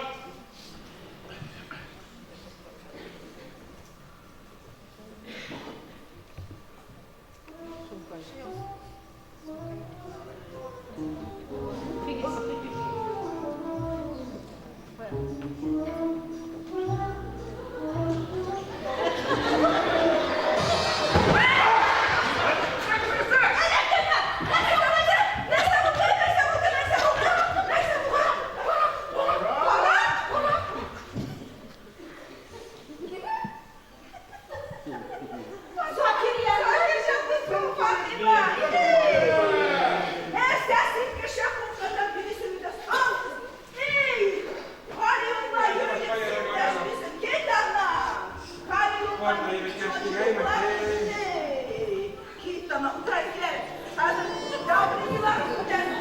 Кит ана, утыра килә. Хәзер давлениелар күтәреп.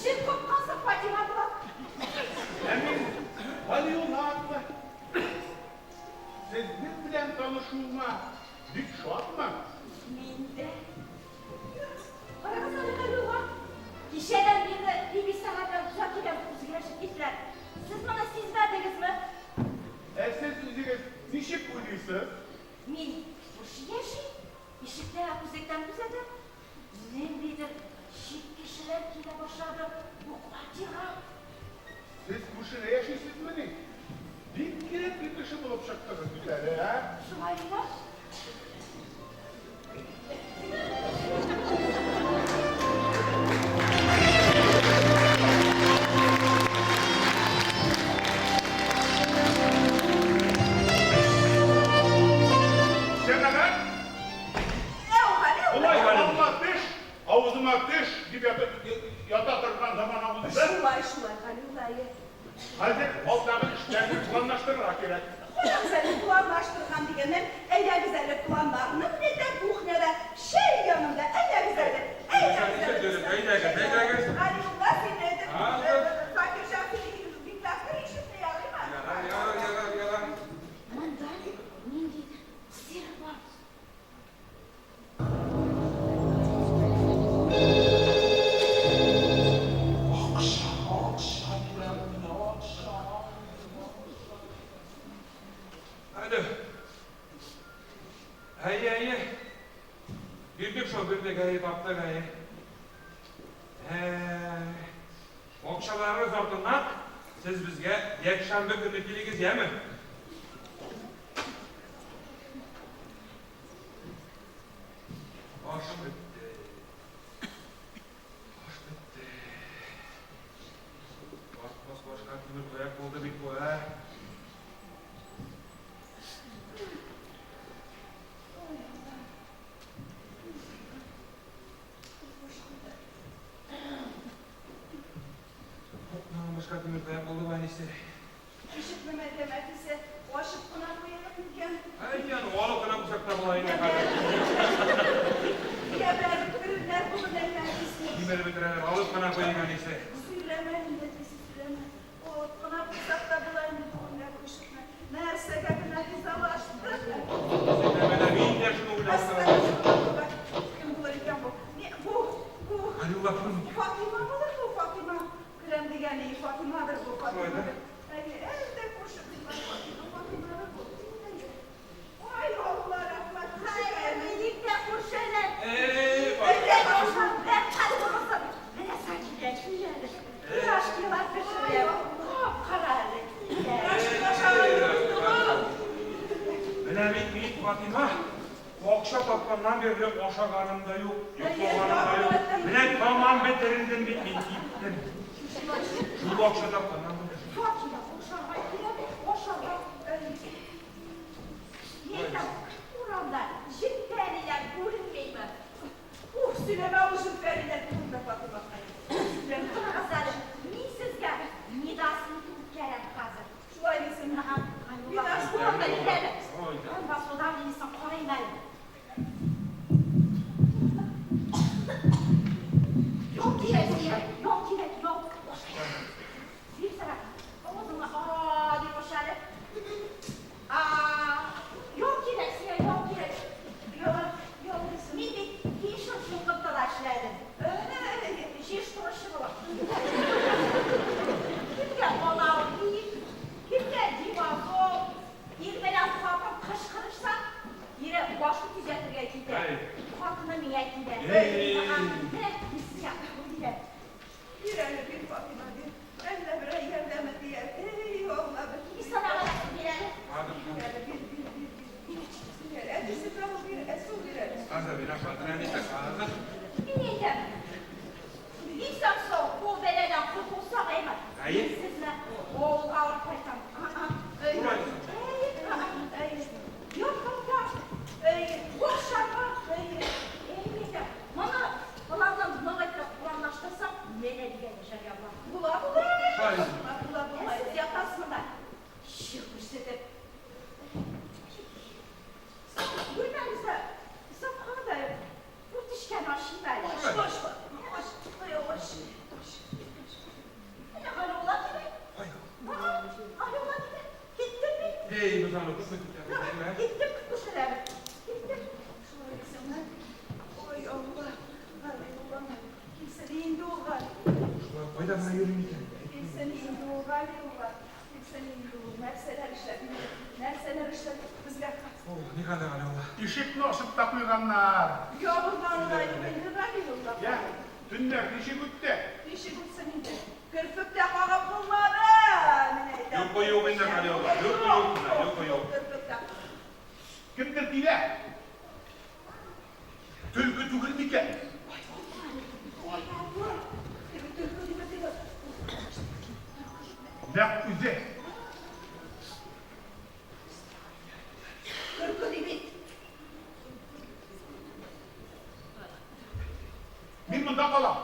Җен капкасы Фатима була. Ә мин Галиулла атлы. Сезнең белән танышуыма бик шатмын. Мин дә. Карагыз әле, Галиулла. Кичәдән бирле Бибисара белән Закирә үзгәрәшеп киттеләр. Сез моны сизмәдегезме? Ә сез үзегез ничек уйлыйсыз? Мин күрше яшим. Ишектә күзлектән күзәтәм. Ниндидер чит кешеләр килә башлады бу квартирга. Сез күршедә яшисезмени? Бик кирәкле кеше булып чыктыгыз бит әле, ә? Шулаймы? Җәмәгать, Әү, Галиулла. болай алма төш, авызыма төш дип ята торган замана узды. Шулай, шулай, Галиулла, әйе. Хәзер алдагы эшләрне планлаштырырга кирәк. Карагыз әле, планлаштырган дигәннән, әйдәгез әле планнарны менә кухняда, чәй янында, әйдәгез әле, әйдәгез әле. Әйдәгез, әйдәгез. Галиулла, син әйтеп, Закирҗан, син бикләп ишекне, ярыймы? Ярар, ярар, ярар, ярар. Монда ниндидер сер бар. Акча, акча бирәм мин, акча. Алло. Әйе, әйе. Бирдек шул, бирдек, әйе, таптык, әйе. Акчаларыгыз артыннан сез безгә якшәмбе көнне килегез, яме? Аш бетте. Аш бетте. Артмас башка тимер таяк булды бит бу, ә? Башка тимер таяк булды бу, әнисе. Ишекне мәтәм әтисе, ачып кына куелыр микән? Әй, аны алып кына куйсак та була инде хәзер. Кәбәр бетерерләр бүген әллә әтисе. Кимереп бетерәләр, алып кына куйыйк, әнисе. Сөйләмә инде, әтисе, сөйләмә. Алып кына куйсак та була инде бүгенгә бу ишекне. Нәрсәгә генә ризалаштык? Сөйләмә дә, мин дә шуны уйлап торам. Әстәгъфирулла. Кем булыр икән бу? Не, бу, бу. Галиулла күрми. Фатыйма булыр бу, Фатыйма. Керәм дигәне Фатыймадыр бу, Шулай да? Фатыймадыр. Әйе, әлдә күрше кызлар Фатыйма, Фатыймадыр бу. Әйе. Ай, Алла, рәхмәт. Хәерле иртә, күршеләр. Эй, Әйдә, Фатыйма. Рәхмәт булсын. Менә Саҗидә, кил әле. Пирожкилар пешерәм. Кап-кара әле, кил әле. Менә бит мин, Фатыйма, акча тапканнан бирле ашаганым да юк, йоклаганым да юк. Менә тамам бетерендем бит мин, киттем. Шул акча тапканнан бирле. Фатыйма, ашарга кирәк, ашарга. Әйтәм, урамда җен-пәриләр күренмиме? Ух, сөйләмә ул җен-пәриләр турында, Фатыйма. Сөйләмә. Карагыз әле, мин сезгә Мидасны үткәрәм хәзер. Шулай дисең. Ага, Мидас урамда кил әле. Ой, да. Басудан дисең, карыйм әле. Яу кирәк, яу кирәк, яу. Бирсәгә, Рәхмәт. Киттек, күршеләр. Киттек. Шулай исәнме? Ой, Алла. Галиулла. Килсен инде ул Галиулла. Шулай кайда гына йөри микән? Килсен инде ул Галиулла. Килсен инде ул. Нәрсәләр эшләп инде? Нәрсәләр эшләп безгә? О, никадәр Галиулла. Ишекне ачып та куйганнар. Ябылганы да юк инде Галиулла. Я, төннәр ничек үтте? Ничек үтсен инде? Керфек тә кагып булмады. Мин әйтәм. Йокы юк инде, Галиулла. Йокы юк менә, йокы юк. Керфек тә. Кемдер килә. Төлке түгел микән? Ой, Алла. Теге төлке диме теге. Нәкъ үзе. Төлке ди бит. Мин монда калам.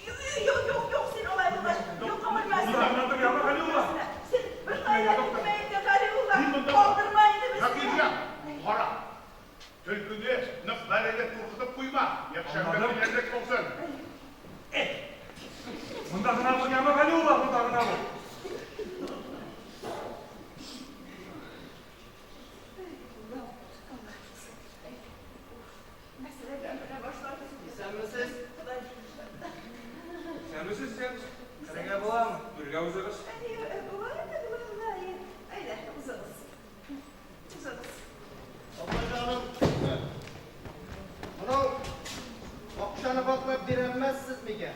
Юк, юк, юк, син алай булгач, йокы бүлмәсе. Монда гына тор, яме, Галиулла. Син бер кая китмә инде, Галиулла. Мин монда Калдырма инде безне. Закирҗан, кара. Төлкене нык бәрелеп куркытып куйма. Якшәмбе Аңладым. көннәрдә булсын. Монда гына бул, яме, Галиулла, монда гына бул. Мәсьәләдән менә башлады. Исәнмесез? Ходай. Исәнмесез, исәнмесез. Керергә буламы? Түргә узыгыз. Әйе, була инде, була, була. Әйе. Әйдә, узыгыз. Узыгыз. Апа җаным. Монау акчаны ваклап бирәлмәссез микән?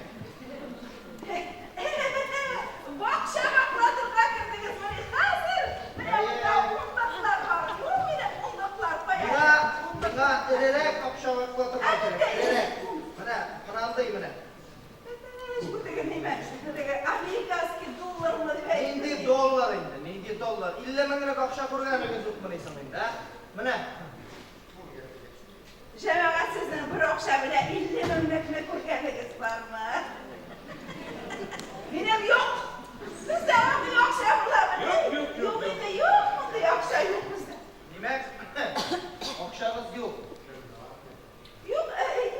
Бакча ваклатырга кердегезмени хәзер? Менә монда унлыклар бар. Юк, менә унлыклар кая? Миңа, миңа эрерәк акча ваклатырга кирәк. Эрерәк. Менә, мынандый менә. Бу теге нимә? Теге американский доллармы дип әйтте. Нинди доллар инде, нинди доллар? 50 меңлек акча күргәнегез юкмыни соң инде, ә? Менә. Җәмәгать, сезнең бер акча белән 50 меңлекне күргәнегез бармы? Минем юк. Бездә андый акча буламы? Юк, юк, юк, Юк инде, юк, мондый акча юк бездә. Димәк, акчагыз юк. Юк,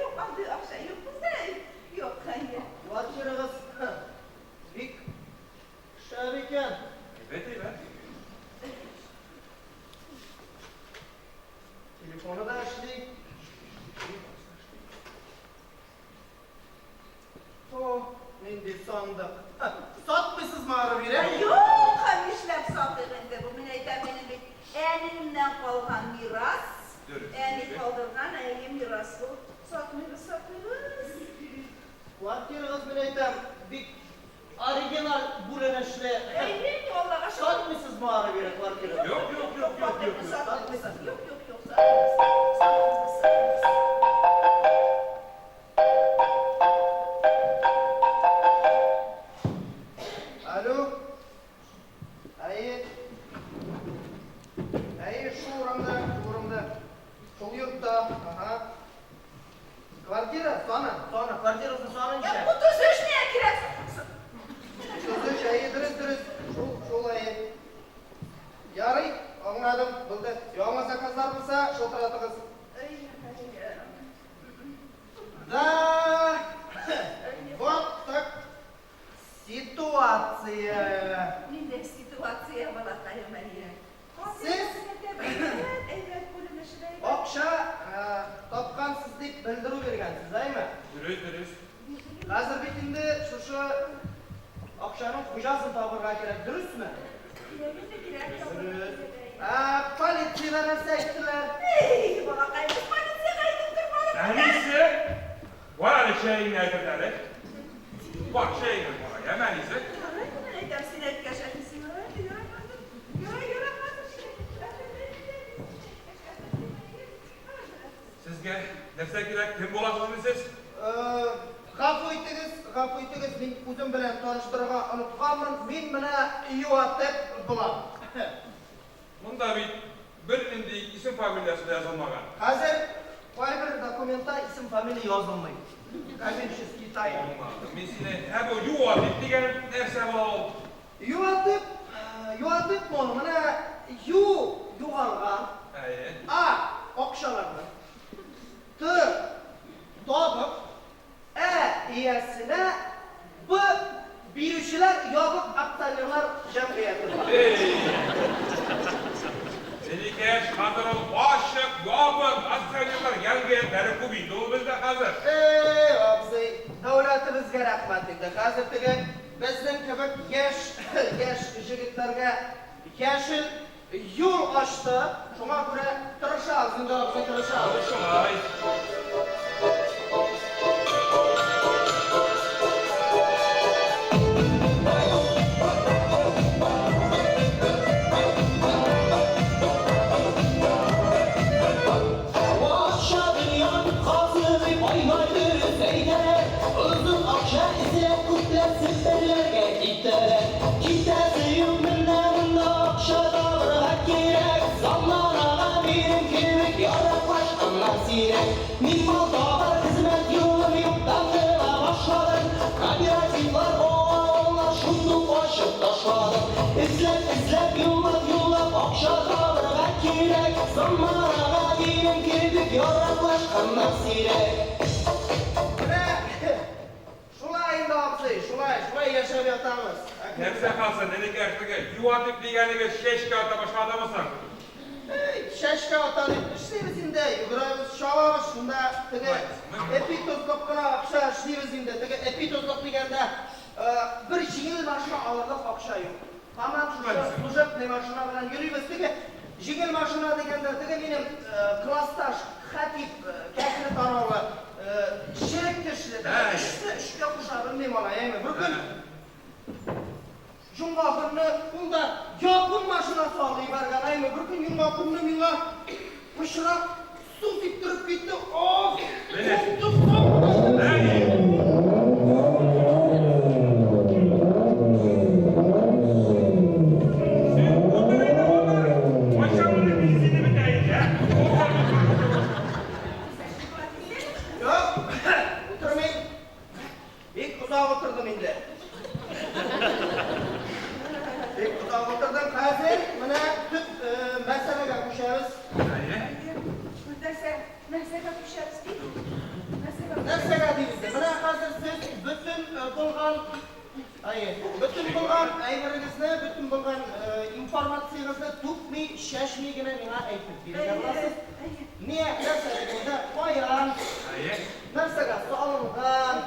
юк, андый акча юк бездә. Юк, әйе. Квартирагыз бик шәп икән. Әйбәт, әйбәт. Телефоны да эшли. О, нинди сандык. Сатмыйсызмы ары бирә? Юк, нишләп сатыйк инде бу? Мин әйтәм, минем бит әниемнән калган мирас. Дөрес. Әни калдырган, әйе, мирас бу. Сатмыйбыз, сатмыйбыз. Квартирагыз, мин әйтәм, бик оригиналь бүленешле. Әйе, Аллага шөкер. Сатмыйсызмы ары бирә квартираны? Юк, юк, юк, юк, юк. Сатмыйбыз. Юк, юк, юк, сатмыйбыз. Сатмыйбыз, сатмыйбыз. Алло. Әйе. Әйе, шул урамда, шул урамда. Шул йортта. Ага. Квартира саны, саны, квартирасының саны Я ничә? 33 нигә кирәк? 33, әйе, дөрес, дөрес. Шул, шул әйе. Ярый, аңладым, булды. Яңа заказлар булса, шылтыратыгыз. Да, вот так ситуация. Нинди ситуация, балакаем, әйе. Сез- Әйбәт күренеше дә әйбәт. Акча тапкансыз дип белдерү биргәнсез, әйме? Дөрес, дөрес. Хәзер бит инде шушы акчаның хуҗасын табырга кирәк, дөресме? Кирәк инде, кирәк. Дөрес. Ә, полициядә нәрсә әйттеләр? Эй, балакаем, без полициягә әйтеп тормадык. Әнисе, бар әле чәеңне әйтер әле. Бар, чәеңне бар, яме, әнисе. Ярый, мин әйтәм, син әйткәч, әтисе, ярый, ярый, хәзер. Ярый, ярый, хәзер. Сезгә нәрсә кирәк? Кем буласыз сез? Гафу итегез, гафу итегез, мин үзем белән таныштырырга онытканмын. Мин менә ЮАТЭП булам. Монда бит бернинди исем фамилиясе дә язылмаган. Хәзер кайбер документта исем фамилия язылмый. Коммерческий тайна. Аңладым. Мин сине, ә бу ЮАТЭП дигән нәрсә була ул? ЮАТЭП, ЮАТЭП моны менә Ю югалган, Әйе. А акчаларны, Т табып, Ә иясенә, Б бирүчеләр ябык акционерлар җәмгыяте. Эй! Энекәш, хәзер ул ачык, ябык, акционерлар җәмгыятьләре күп инде ул бездә хәзер. Эй, абзый, дәүләтебезгә рәхмәт инде. Хәзер теге безнең кебек яшь, яшь җегетләргә яшел юл ачты. Шуңа күрә тырышабыз инде, абзый, тырышабыз. Шулай. Акча дөньяны казый, байлар дөрес әйтәләр. Озын акча эзләп күпләр Себерләргә китәләр. Китәсе юк менә монда акча табырга кирәк. Заманага минем кебек яраклашканнар сирәк. Мин мал табар хезмәт юлым юктан гына башладым. Кооперативлар оа-олар шундук ачып ташладым. Эзләп, эзләп, юллап, юллап акча табырга кирәк. Заманага минем кебек яраклашканнар сирәк. Менә шулай инде, абзый, шулай, шулай яшәп ятабыз. Нәрсә калсын, энекәш, теге юатып дигәнегез чәчкә ата башладымы соң? Эй, чәчкә ата дип эшлибез инде, йөгерәбез, чабабыз, шунда теге эпи тозлык кына акча эшлибез инде. Теге эпи тозлык дигәндә, бер җиңел машина алырлык акча юк. Һаман шушы служебный машина белән йөрибез. Теге җиңел машина дигәндә, теге минем классташ Хатип кәкре таравы, черек тешле, теге өчне өчкә куша белмим алай, әйме. Бер көн җомга көнне ул да япон машинасы алып җибәргән, әйме. Бер көн җомга көнне миңа пычрак су сиптереп китте. Ох, курктым, Син утыр инде, утыр. Кайчан моның бензины бетә инде, ә? Утыр, утыр, утыр, утыр. Юк, утырмыйм. Бик озак утырдым инде. Бик озак утырдым. Хәзер менә төп мәсьәләгә күчәбез. Нәрсә, нәрсәгә күчәбез ди? Нәрсәгә? Нәрсәгә дибез? Менә хәзер сез бөтен булган, әйе, бөтен булган әйберегезне, бөтен булган информациягезне түкми, чәчми генә миңа әйтеп бирергә буласыз. Не, нәрсә дигәндә, каян, нәрсәгә салынган,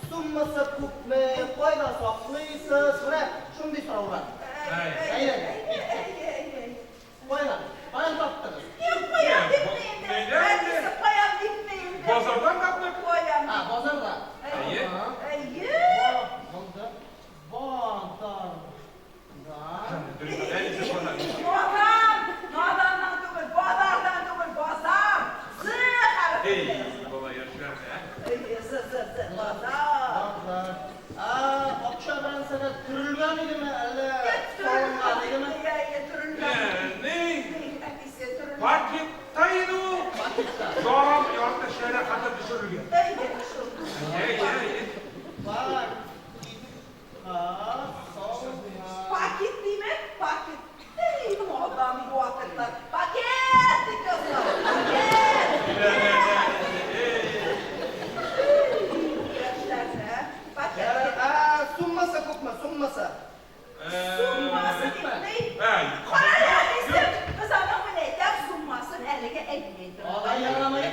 суммасы күпме, кайда саклыйсыз, менә шундый сораулар. Әйдә. Каян? Каян таптыгыз? Юк, каян дипме инде? Әтисе, каян дипме инде? Базардан таптык. Каян? А, базарда. Әйе. Әйе. Булды. Базарда. Әнисе базар. Надан, наданнан түгел, базардан түгел, базар. З хәрефе. Эй, бала яшьләр, ә? Әйе, з, з, з, базар. Базар. А, акча белән сәнәт төрелгән идеме, әллә салынган идеме? Әйе, әйе, төрелгән. Ни? Әтисе, төрелгән. Пакетта иде ул. Пакетта. Ярым ярты шәрә хәтер төшерелгән. Әйе, шул. Әйе, әйе. Пакетка салынган. Пакет димә, пакет. Эй, надан юатырлар. Пакет дип языла. Пакет. Яшьләрне, пакет. А, суммасы күпме? Суммасы. Суммасы дип ни? Әй. Кара әле, әтисе, без аның менә әйтәм, суммасын әлегә әйтмәй торабыз. Алай ярамый.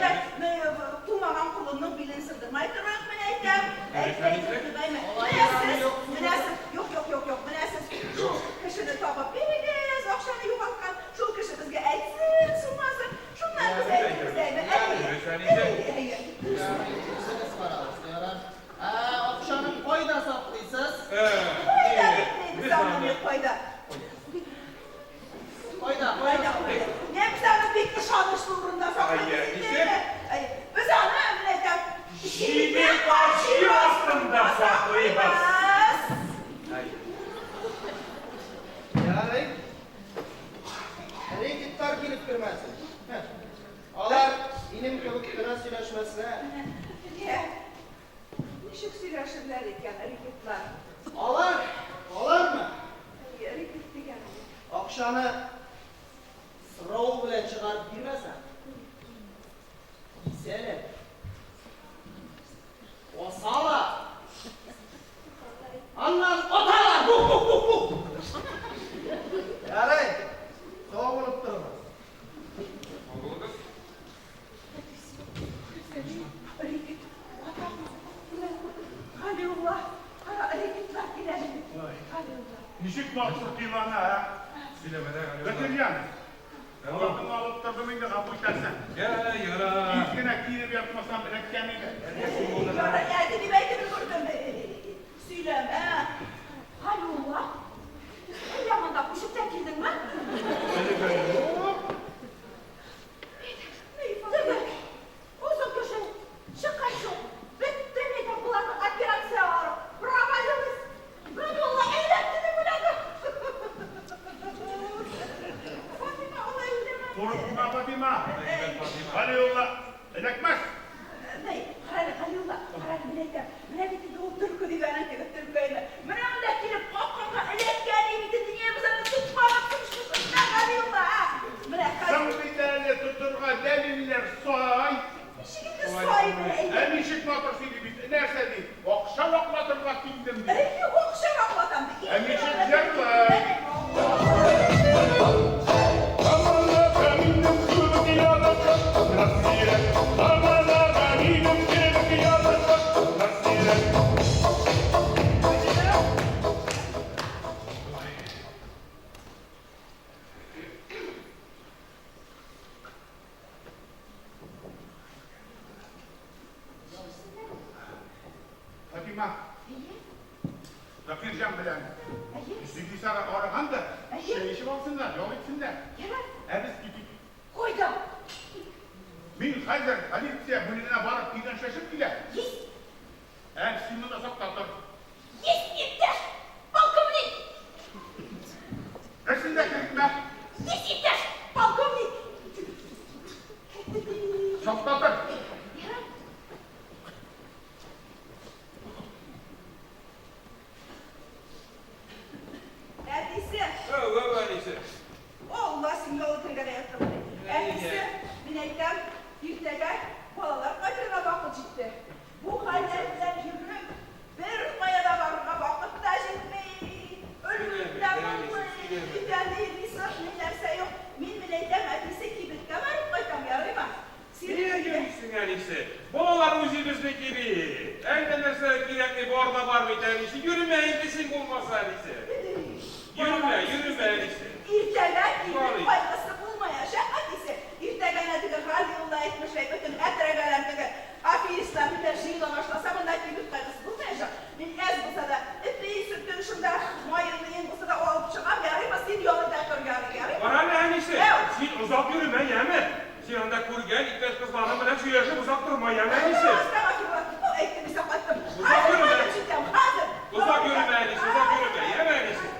Тумаган колынның билен сындырмай торыйк, менә әйтәм. Әйтмәй торыйк, әйме. Менә сез, менә сез, юк, юк, юк, юк, менә сез шул кешене табып бирегез, акчаны югалткан, шул кеше безгә әйтсен суммасын. Шуннан без әйтербез, әйме. Әйе, әйе, әйе. Үзегез карагыз, ярар. А, акчаны кайда саклыйсыз? Кайда дип ни, без аны кайда? Кайда? Кайда, кайда? Не, без аны бик ышанычлы урында саклыйбыз Әйе, инде. ничек? Әйе, без аны менә әйтәм, Җиде кат җир астында саклыйбыз. Ярый. Рэкетлар килеп кермәсен. Алар минем кебек кенә сөйләшмәсләр. Не? Ничек сөйләшерләр икән рэкетлар? Алар, алармы? Әйе, рэкет дигән. Акчаны сорау белән чыгарып бирмәсәң, кисәләр. Ничек матур кыйлана, ә? Сөйләмә дә, Галиулла. Бәкирҗан, вакытыңны алып тордым инде, гафу итәрсең. Я, яра. Тиз генә киенеп ятмасам, эләккән иде. Ярар, әти дип әйтеп өлгердем. Сөйләмә. Галиулла, әллә монда күчеп тә килдеңме? Теге, озын кеше, чыкканчы ук, бетте мәйтәм боларның операцияләре, провалилась. Галиулла әйләнде дип уйлады. Фатыйма, алай уйлама. Курыкма, Фатыйма. Галиулла эләкмәс. Ни, карале, Галиулла, карале, мин әйтәм, менә бит инде ул төлке дигәнең теге төлке Менә монда килеп капканга эләккән инде, без аны тотмаган шушында, Галиулла, а? Менә Соң хәзер бит әле тотырга дәлилләр сай. ничек инде сай менә Ә әйтәм. ничек матур сөйли бит. Нәрсә ди? Акча ваклатырга килдем ди. Әйе, акча ваклатам ди. Ә ничек җырлый? Фатима, Закирҗан белән Зөлисара арыган да, чәй эчеп алсыннар, ял итсеннәр. Ә без китик. Кайда? Мин хәзер полиция бүлегенә барып киңәшләшеп киләм. Ә син монда сакта тор. Есть, иптәш полковник! Берсен дә кертмә. Есть, иптәш полковник! Сакта тор. Әтисе, Әү, әү, әнисе. Алла син ял итәргә дә яттың. Әтисе, мин әйтәм, иртәгә балалар кайтырга вакыт җитте. Бу хәлләр белән йөреп, бер кая да барырга вакыт та җитми. Өлгереп тә булмый. Өйдә ни, ни сыр, ни нәрсә юк. Мин менә әйтәм, әтисе, кибеткә барып кайтам, ярыймы? Син Нигә йөрисең, әнисе? Балалар үзебезнеке бит. Әллә нәрсә кирәкми, бар да бар бит, әнисе. Йөрмә инде син булмаса, әнисе. Йөрмә, йөрмә, әнисе. Иртәгә кибет Ярый. кайгысы булмаячак, әтисе. Иртәгә әнә теге Галиулла әйтмешләй, бөтен әтрәгәләр теге аферистлар ниләр җыела башласа, монда кибет кайгысы булмаячак. Мин әз булса да эпи, сөтен шунда, маен, миен булса да алып чыгам, ярыймы? Син ял итә тор, ярый, ярыймы? Кара әле, әнисе. Әү. Син озак йөрмә, яме. Син анда күргән иптәш кызларың белән сөйләшеп озак торма, яме, әнисе. Астагфирулла. Ну, әйттем исә кайттым. Озак Хәзер йөрмә. кайтып җитәм, хәзер. Озак йөрмә, әнисе, озак йөрмә, яме, әнисе.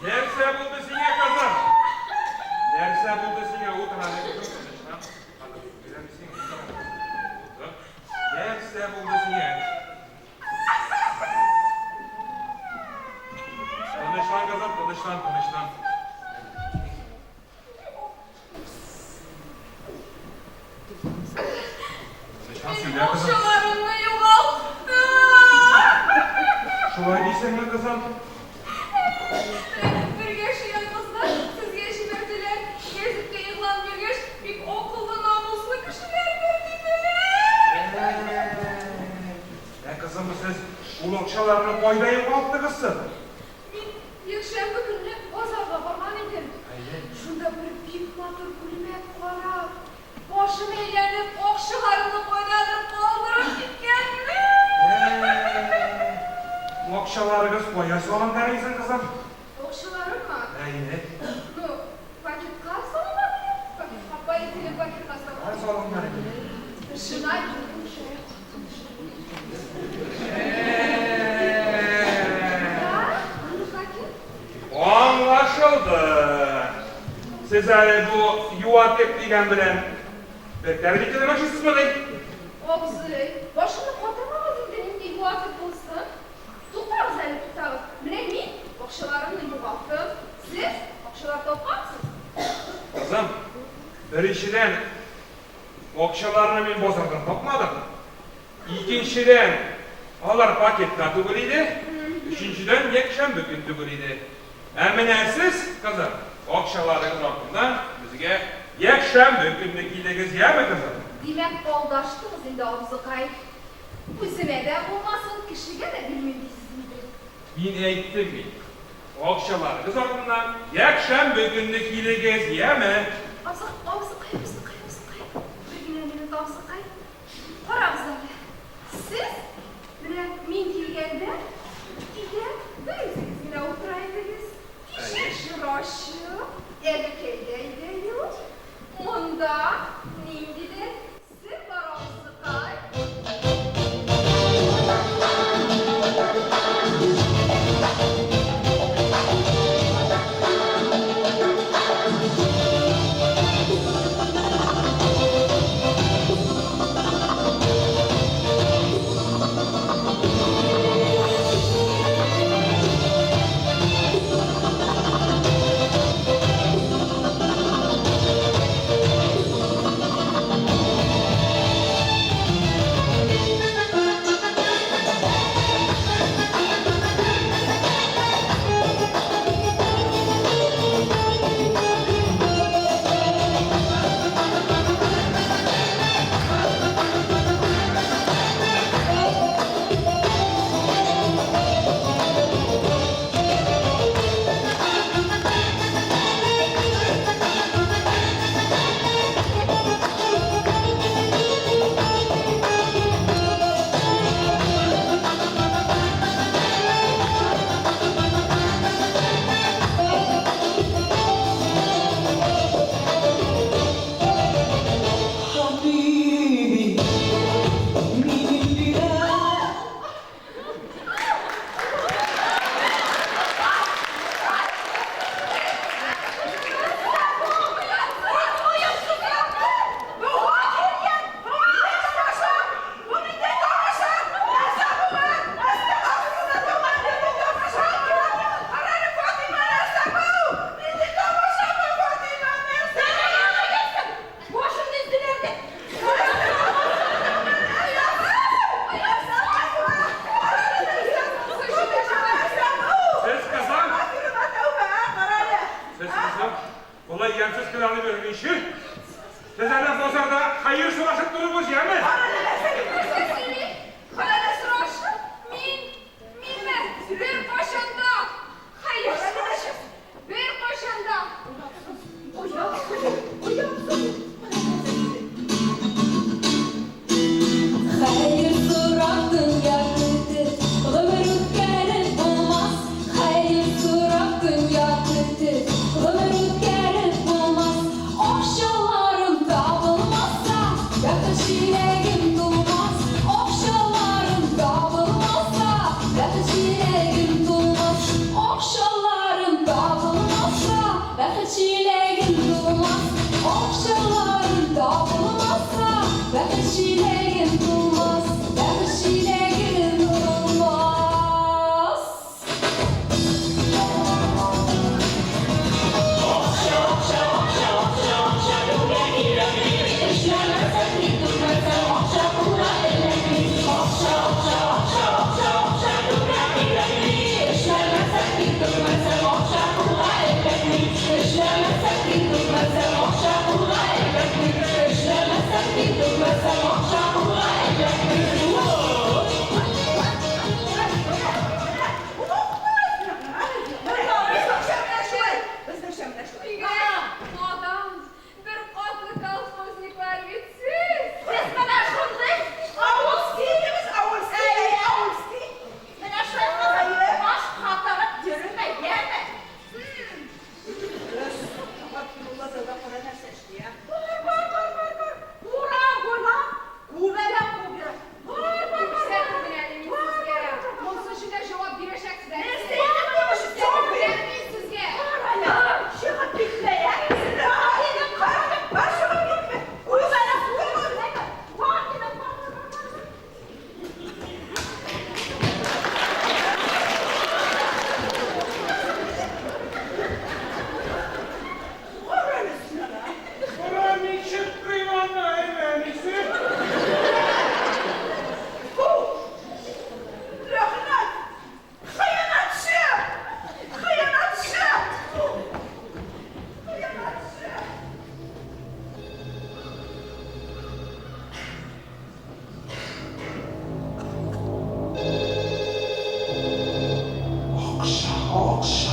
Нәрсә булды сиңа, кызым? Нәрсә булды сиңа? Утыр әле, кызым, тынычлан. Беләм син, утыр. Утыр. Нәрсә булды сиңа? Тынычлан, кызым, тынычлан, тынычлан. Тынычлан, сөйлә, кызым. Акчаларымны югалттым. Шулай дисеңме, кызым? Бергә эшләгән кызлар сезгә җибәрделәр. Гәзиткә игълан биргәч, бик акыллы, намуслы кешеләрдер диделәр. Ә, кызым, сез ул акчаларны кайда югалттыгыз соң? Мин якшәмбе көнне базарга барган идем. Шунда бер бик матур күлмәк карап, башым әйләнеп, акчаларымны кайдадыр калдырып киткәнмен. Акчаларыгыз кая салынган икән, кызым? Акчаларыммы? Әйе. Ну, пакетка салынган иде. Пакетка, полиэтилен пакетка Кая салынган. салынган иде? Тышына минем шәрә Да, ну пакет. Аңлашылды. Сез әле бу Юатек дигән белән бер тәрбия итмәкчесезмени? Абзый, башымны катырмагыз инде, нинди юатек булсын. Туктагыз әле, туктагыз. Менә мин акчаларымны югалттым. Сез акчалар тапкансыз. Кызым, беренчедән, акчаларны мин базардан тапмадым. Икенчедән, алар пакетта түгел иде. Өченчедән, якшәмбе көн түгел иде. Ә менә сез, кызым, акчаларыгыз артыннан безгә Якшәмбе көнне килегез, яме, кызым? Димәк, алдаштыгыз инде, абзыкай. Үземә дә булмасын, кешегә дә бирмим дисез инде. Мин әйттем бит, акчаларыгыз артыннан якшәмбе көнне килегез, яме? Абзык, абзыкай, абзыкай, абзыкай. Бер генә минут, абзыкай. Карагыз әле. Сез, менә мин килгәндә, өйдә бер үзегез генә утыра идегез. Ишек җыр ачык, әбекәй дә өйдә юк. Монда ниндидер сер бар, абзыкай. Хәбиби, мин инде Башымны өзделәр дә. Сез, кызым, сез, кызым, болай ямьсез кыланып йөргәнче, сез әле базарда хәер сорашып торыгыз, яме? Мин беркайчан да хәер сорашып, беркайчан да. Хәер сорап дөнья көтеп, гомер үткәреп булмас. Хәер сорап дөнья көтеп, гомер үткәреп булмас. Акчаларым табылмаса, бәхет чиләгем тулмас. Акчаларым табылмаса, бәхет чиләгем тулмас. Акчаларым табылмаса, бәхет чиләгем тулмас. Акчаларым табылмаса, бәхет чиләгем тулмас. Бәхет чиләгем тулмас.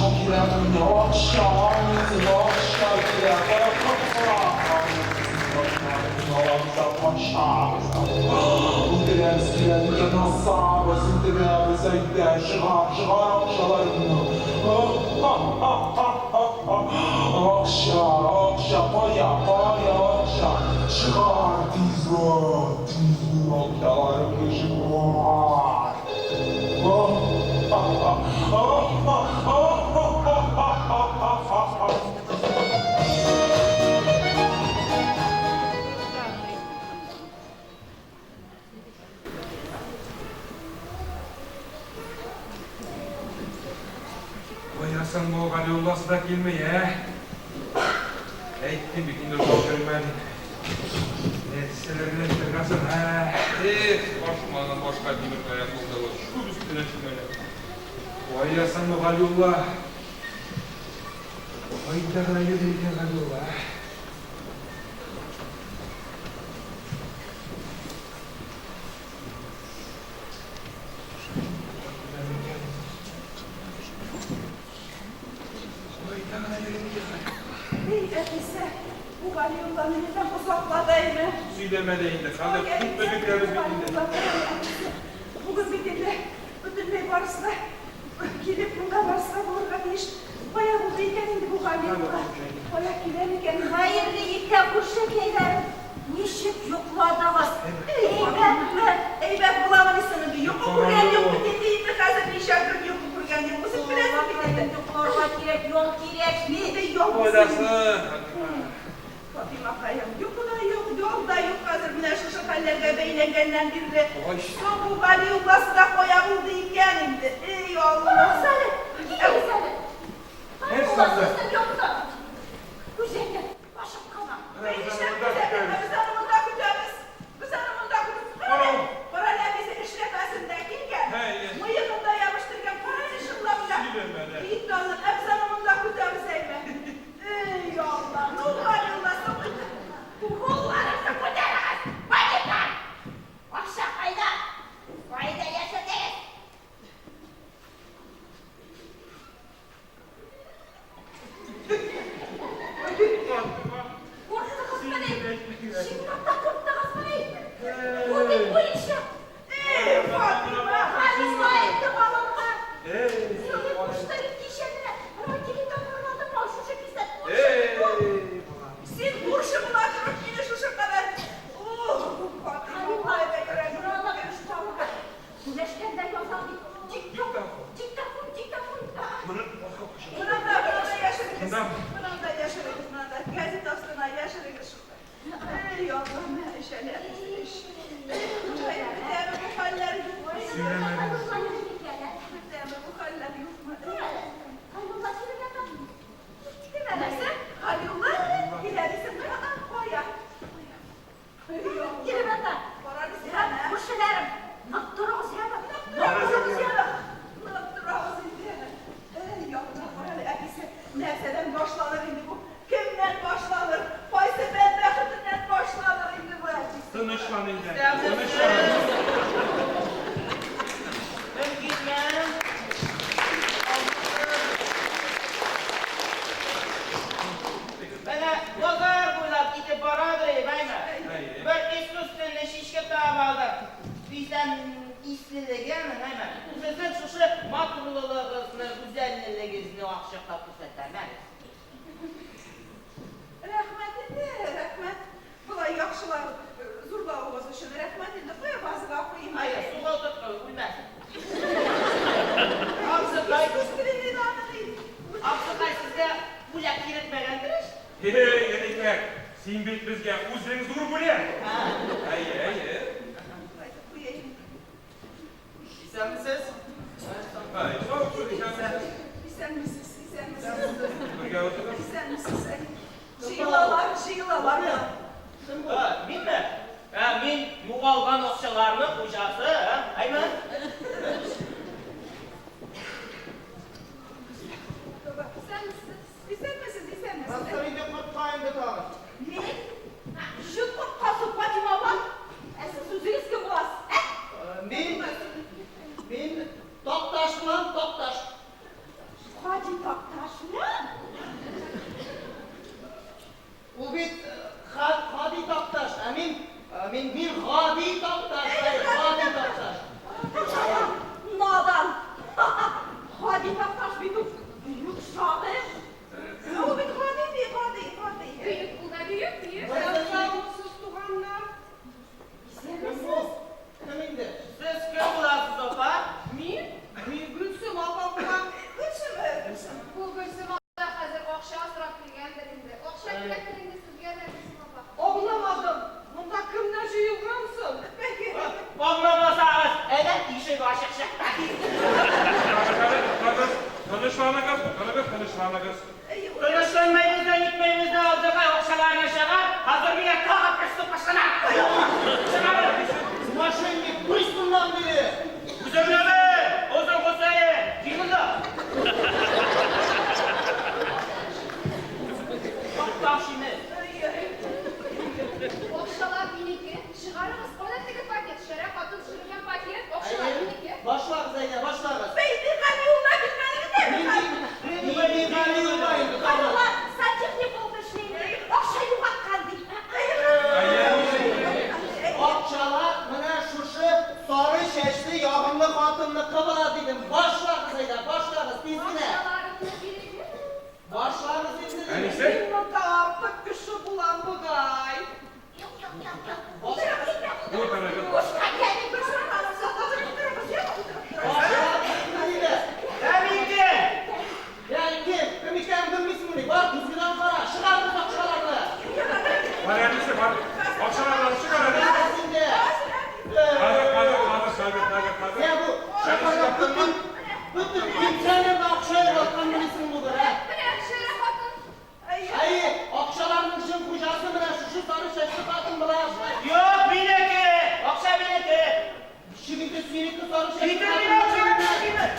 Акча кирәк миңа, акча, аңлыйсың, акча кирәк. Качабыз, үтерәбез, кирәк микән, асабыз, үтерәбез, әйдә, чыгар, чыгар акчаларыңны. Акча, акча, кая, кая акча? Чыгар тизрәк, тизрәк акчаларыңны чыгар. Кая соң бу Галиулласы да килми, ә? Әйттем бит инде озак йөрмә дип. Нәрсәләр генә әйтергә соң, ә? Эх, башмагым башка тимер таяк булды бу, чүп өстенә чүмәлә. Кая соң бу Галиулла? Кайда гына йөри икән Галиулла, ә? Эй, әтисе, бу Галиулла мине дә озаклады әйме. Сөйләмә дә инде, хәзер күпме көтәбез бит инде. Бүген бит инде бөтенләй барысы да килеп монда барысы да булырга тиеш. Кая булды икән инде бу Галиулла? Кая килә микән? Хәерле иртә, күршекәйләрем! Ничек йокладыгыз? Әйбәтме? Әйбәт буламыни соң инде? Йокы күргән юк бит инде, инде хәзер ничә көн йокы күргән юк. Үзең беләсең бит инде. Йокларга кирәк, ял кирәк. Нинди ял Кайдасың, Фатыйма? Фатыймакаем, йокы да юк, ял да юк хәзер менә шушы хәлләргә бәйләнгәннән бирле. Соң бу Галиулласы да кая булды икән инде? Эй, Алла! Килегез әле, килегез әле. Галиулла сезнең якта. Күзәтә, ачык кына. Әй, нишләп күзәтә? Без аны монда көтәбез. Без аны монда көтеп. Кара әле, кара әле, әбисе эшләпәсен дә кигән, мыегын да ябыштырган. Кара әле, чынлап та. Кит аннан, ә без аны монда көтәбез, әйме. Эй, Алла, ну, Галиулла, соң инде. Кулларыгызны күтәрегез, бандитлар! Акча кайда? Кайда яшердегез? Курктыгызмыни? Чынлап та курктыгызмыни? Бу бит уенчык. Эй, Фатыйма! Галиулла әйтеп алынган. Синең кушты бит кичә генә. Ракета урладым, ал шушы кисәк уенчык бит ул. Син күрше була торып, мине шушы кадәр. Ух, Фатыйма, Галиулла, кайда йөрәгем боралак үткән. кушты алырга. Сөйләшкәндә язам бит. Диктофон, диктофон, диктофон. Монда, монда яшерегез. Монда яшерегез, монда. Газета астына яшерегез шунда. Эй, Аллам, мә, эч әле, әбисе, эч. Эй, Ходаем, бетәме бу хәлләр юкмы? Бетәме бу хәлләр юкмы? Галиулла килеп ята. Кем әбисе? Галиулла? Килә дисеңме? Кая? Килеп ята. Карагыз, яме. Күршеләрем, нык торыгыз, яме. Нык торыгыз, яме. Нык торабыз инде. Эй, Алла, карале, әбисе, нәрсәдән башланыр инде бу? Кемнән башланыр? Кайсы бәдбәхетеннән башланыр инде бу, әбисе? Тынычлан инде, тынычлан. Мөмкинме? Менә базар буйлап китеп барадыр, әйме? Бер искусственный чичкә табып алдым. Дисәм, ислелеген, әйме? Сезнең шушы матурлыгыгызны, гүзәллегегезне акчага күрсәтәм әле. Рәхмәт инде, рәхмәт. Болай яхшылау, зурлавыгыз өчен рәхмәт инде. Кая вазага куйыйм Әйе, әле. суга утырт, үлмәсен. Абзыкай, Искусственный аның. абзыкай сезгә бүләк кирәкмәгәндер ич? Эй, Әнекәк, син бит безгә үзең зур бүләк. Әйе, әйе. Кайтып куяйм. Исәнмесез? Ай, сау бул, исәнмесез. Исәнмесез, исәнмесез. Бергә утырып. Исәнмесез. Җыелалар, җыелалар. Минме? Ә, мин югалган акчаларның хуҗасы, ә? Әйме? Исәнмесез, исәнмесез, исәнмесез. Мансур инде кортка инде тагын. Мин? Җен корткасы Фатима апа. Ә сез үзегез кем буласыз? Ә? Мин, мин Такташ булам, Такташ. Хаҗи Такташ. Гөлсем апа хәзер акча сорап килгәндер инде. Акча кирәктер инде сезгә дә, Гөлсем апа. Аңламадым, монда кемнәр җыелган соң? Аңламасагыз, әнә ишек ачык чыкта. Туктагыз, тынычланыгыз, утырыгыз, тынычланыгыз. Тынычланмыйбыз да, нитмәйбез дә, абзыкай, акчаларны чыгар, хәзер миңа тагы приступка Чыгар! Мошенник, брысь моннан, диде. Үзеңнеме? Озын Хусаин, кил монда. Туктап шиме. Акчалар минеке. Чыгарыгыз, кайда теге пакет? Шәрә хатын төшергән пакет. Акчалар минеке. Башлагыз, әйдә, башлагыз. Бәйди Галиулла бит әле. Нинди Галиулла инде, тагын? Галиулла сантехник булып эшли инде. Акча югалткан ди. Акчалар менә шушы сары чәчле ягымлы хатынныкы була дидем. Башлагыз, әйдә, башлагыз, тиз генә. Акчаларымны бирегез. Башлагыз инде. Әнисе? Мин монда артык кеше булам бугай. Утырыгыз. Башлагыз инде диде. Ә мин кем? Я, кем? Кем икәнен белмисеңмени? Бар, күзгедән кара. Чыгарыгыз акчаларны. Бар, әнисе, бар. Акчаларны алып чыгар, әнисе. Чыгарыгыз инде. Хәзер, хәзер, хәзер, хәзер, хәзер, хәзер. Я бу шәһәрдә бөтен пенсионерга акча югалткан белисең бүген, ә? Менә шәрә хатын. Әйе, акчаларның чын хуҗасы менә шушы сары чәчле хатын була. Юк, минеке! Акча минеке! Чөнки синеке сары чәчле Китер мине акчаны, китер!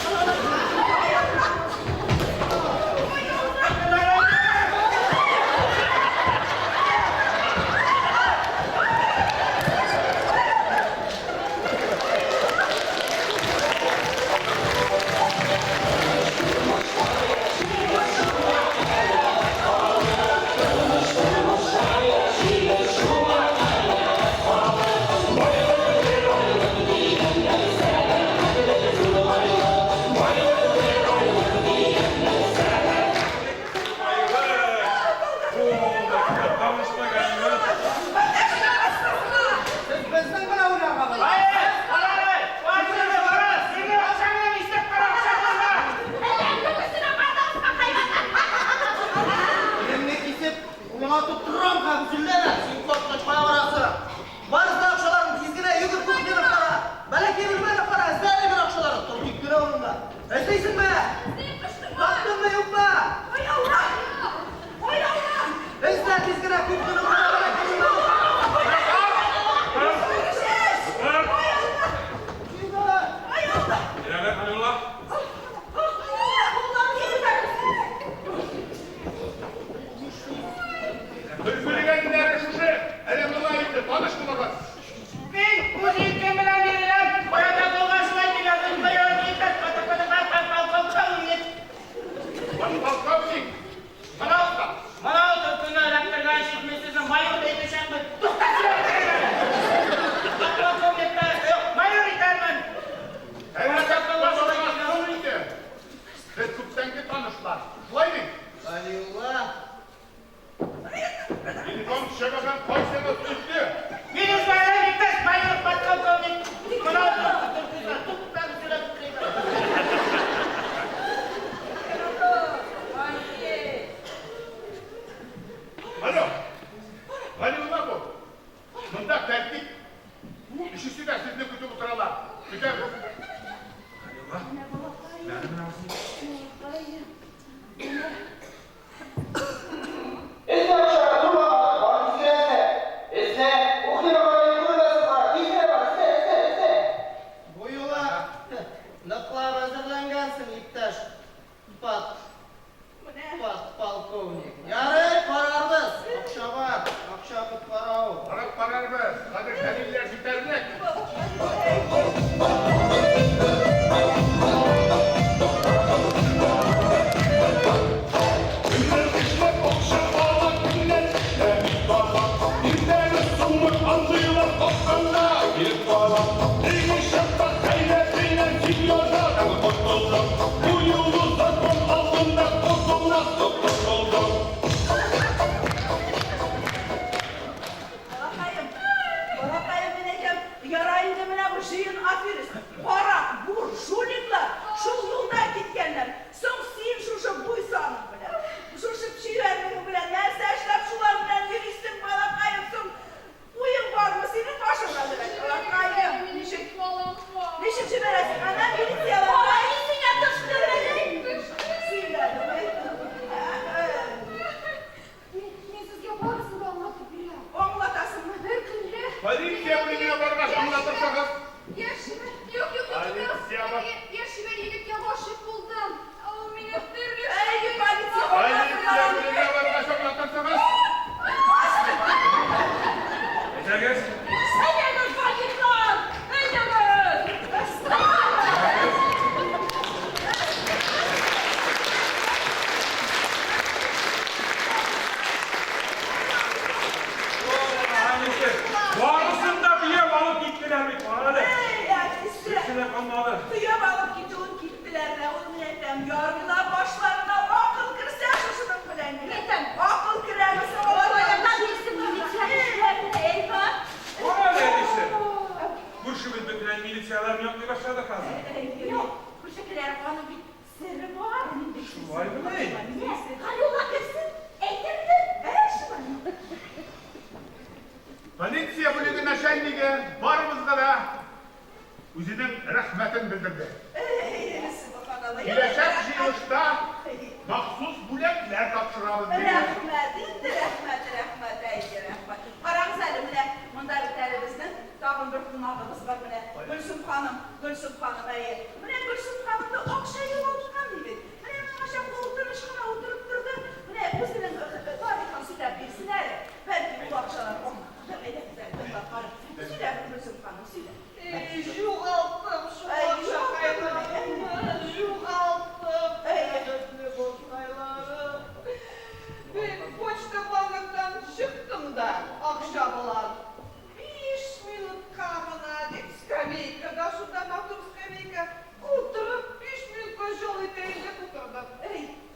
Сез безнең белән уйнарга була. Hayır! Hayır! Hayır! Синең акчаңны нишләп кара акчаңны? Телеңне кисеп, кулыңа тоттырам һәм сөйләмә. Син корткыч кая барасың? Барысы да акчаларын тиз генә йөгер кухняны кара. Бәләкәй бүлмәне кара, эзлә әле бер акчаларын. Тор тик кенә урында. Эзлисеңме? Таптыңмы, юкмы? Ой Алла! Ой Алла! Эзлә тиз генә кухняны кара, бәләкәй бүлмәне. Ой Алла! Әйдә, Галиулла. Хулиганнары шушы, әле болай инде, таныш булыгыз. Мин үз иркем белән биреләм. Кая булган шулай дигән майор итеп, подполковник. Подполковник. Менә менә төркемне эләктергән өчен мин сезне майор дип әйтәчәкмен. Тукта Подполковник та, юк, майор итәрмен. Без күптәнге танышлар. Шулай бит? Галиулла. Телефон төшәмәгән кайсыгыз төште? Мин үзләрем иптәш майор подполковник. Менә тукта сөйләп куйдым.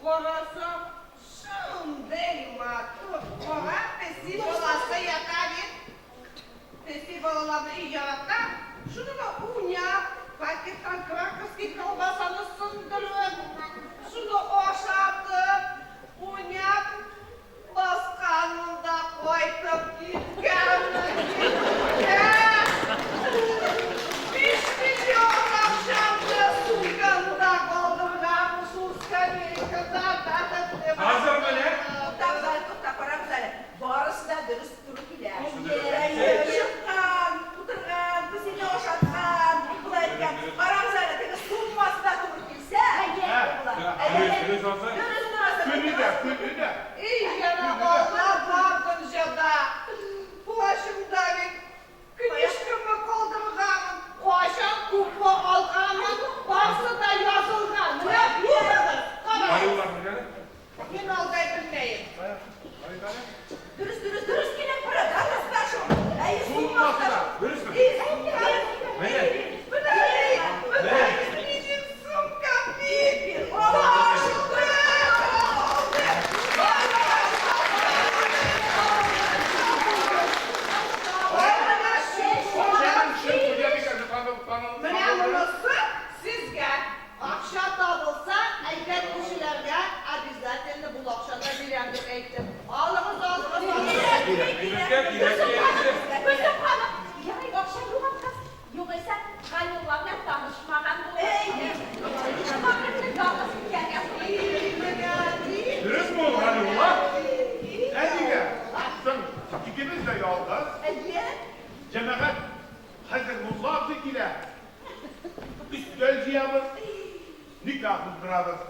Карасам, шундый матур кара песи баласы ята бит. Песи балаларны и ярата. Шуны да уйнап, пакеттан краковский колбасаны сындырып, шуны ашатып, уйнап, басканмын да кайтып киткәнмен. Киткән! 5 миллион акчамны сумкамда калдырганмын, шул скамейкада бәхетле. Хәзер менә. Туктагыз әле, туктап карагыз әле. Барысы да дөрес туры килә. Чыккан, утырган, песине ашаткан, болай иткән. Карагыз әле, теге суммасы да туры килсә, була. Дөрес алса? Дөрес дөрес. Көне дә, көне дә. И, янә алла бар дөньяда. Плащымда бит книжкамны калдырганмын. Кайчан күпме алганмын, барысы да язылган. Менә бирегез, карагыз. Галиулла менә. Мин алдай белмәем. Дөрес, дөрес, дөрес килә күрә, да, спрашиваю. Әйе, суммасы да. Дөресме? Менә. Менә, менә, минем сумкам бит. Алды, алды. Акчаның чын хуҗабикәсе танылды. Менә монысы сезгә. Акча табылса, әйбәт кешеләргә обязательно бу акчаны бирәм дип әйттем. Алыгыз, алыгыз, алыгыз. Безгә кирәк кирәк. Гөлсем ханым, ярый акча югалткан. Югыйсә, Галиулла белән танышмаган булыр. Ялгыз икән. Дөресме ул, Галиулла? Ә нигә? Соң икебез дә ялгыз. Әйе. Җәмәгать, хәзер мулла абзый килә. Өстәл җыябыз, никах уздырабыз.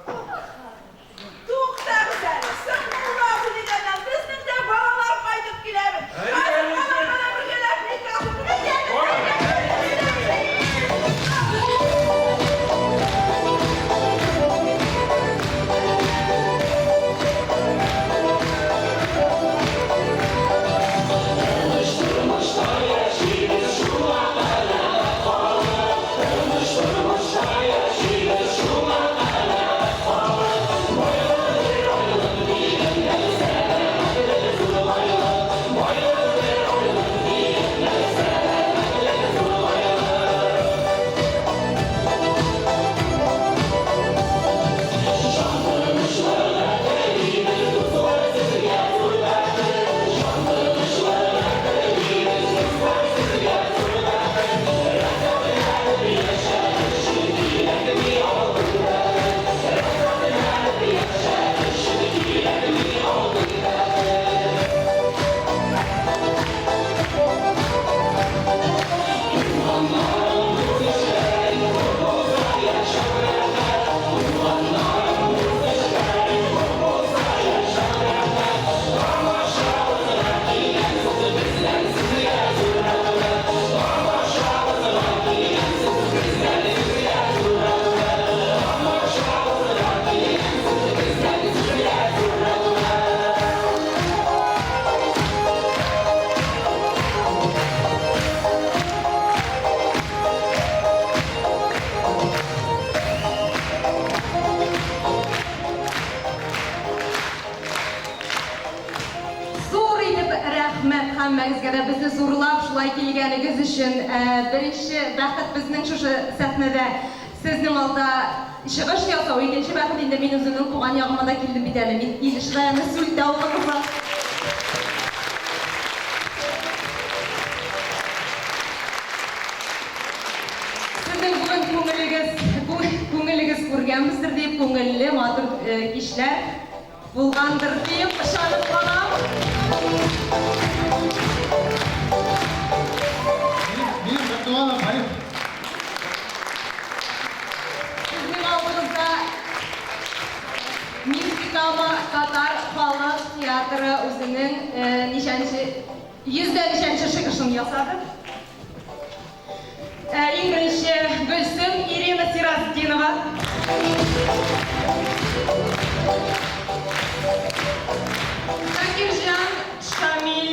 Туктагыз әле, соң мулла абзый дигәннән безнең дә балалар кайтып килә бит. Хәзер алар белән бергәләп никах уздырабыз. Тормышта яшибез шуңа канәгать калып, тормышта яшибез шуңа канәгать калып. Байлык, байлык дигән нәрсә зур байлык, байлык, байлык дигән нәрсә зур байлык. Җан тынычлыгы телибез, дуслар, сезгә зур бәхет. Җан тынычлыгы телибез, дуслар, сезгә зур бәхет. Рәхәтләнеп яшәр өчен кирәкми алтын бәхет. Рәхәтләнеп яшәр өчен кирәкми алтын бәхет. Туганнарым, дус-ишләрем күп булса, яшәү рәхәт. Туганнарым, дус-ишләрем күп булса, яшәү рәхәт. Тамашабызга килгәнсез, бездән сезгә зур рәхмәт. Тамашабызга килгәнсез, бездән сезгә зур рәхмәт. Тамашабызга килгәнсез, бездән сезгә зур рәхмәт. Зур итеп рәхмәт һәммәгезгә дә безне зурлап шулай килгәнегез өчен. Беренче бәхет безнең шушы сәхнәдә сезнең алда чыгыш ясау, икенче бәхет инде мин үземнең туган ягыма да килдем бит әле. Мин Илеш районы Сүлтә авылы кызы. Сезнең бүген күңелегез күргәнбездер дип, күңелле, матур кичләр булгандыр дип ышанып калам. Минем бертуган апаем. Сезнең алдыгызда Нефтекама татар халык театры үзенең ничәнче, йөздә ничәнче чыгышын ясады. Иң беренче Гөлсем Ирина Сиразетдинова. Закирҗан Шамил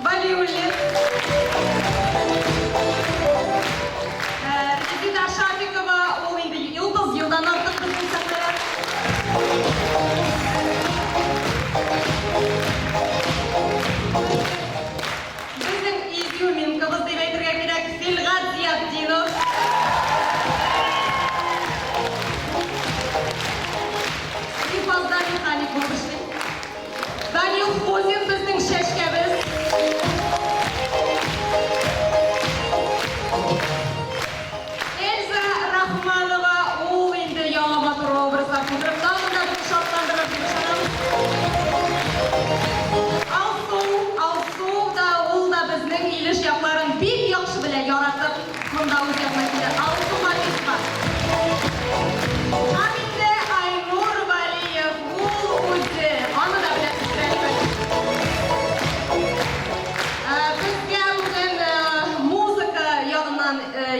Валиуллин. Резида Шафикова, ул инде 30 елдан артык безнең сәхнәдә. Халыкның да үз ягына килә. Алсу Харисова. Һәм инде Айнур Вәлиев, ул үзе. Аны да беләсездер, әлбәттә. Безгә бүген музыка ягыннан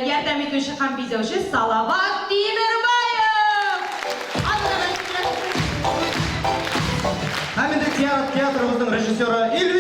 ярдәм итүче һәм бизәүче Салават Тимербаев. Аны да бәлки беләсездер. Һәм инде театрыбызның режиссеры Илфир.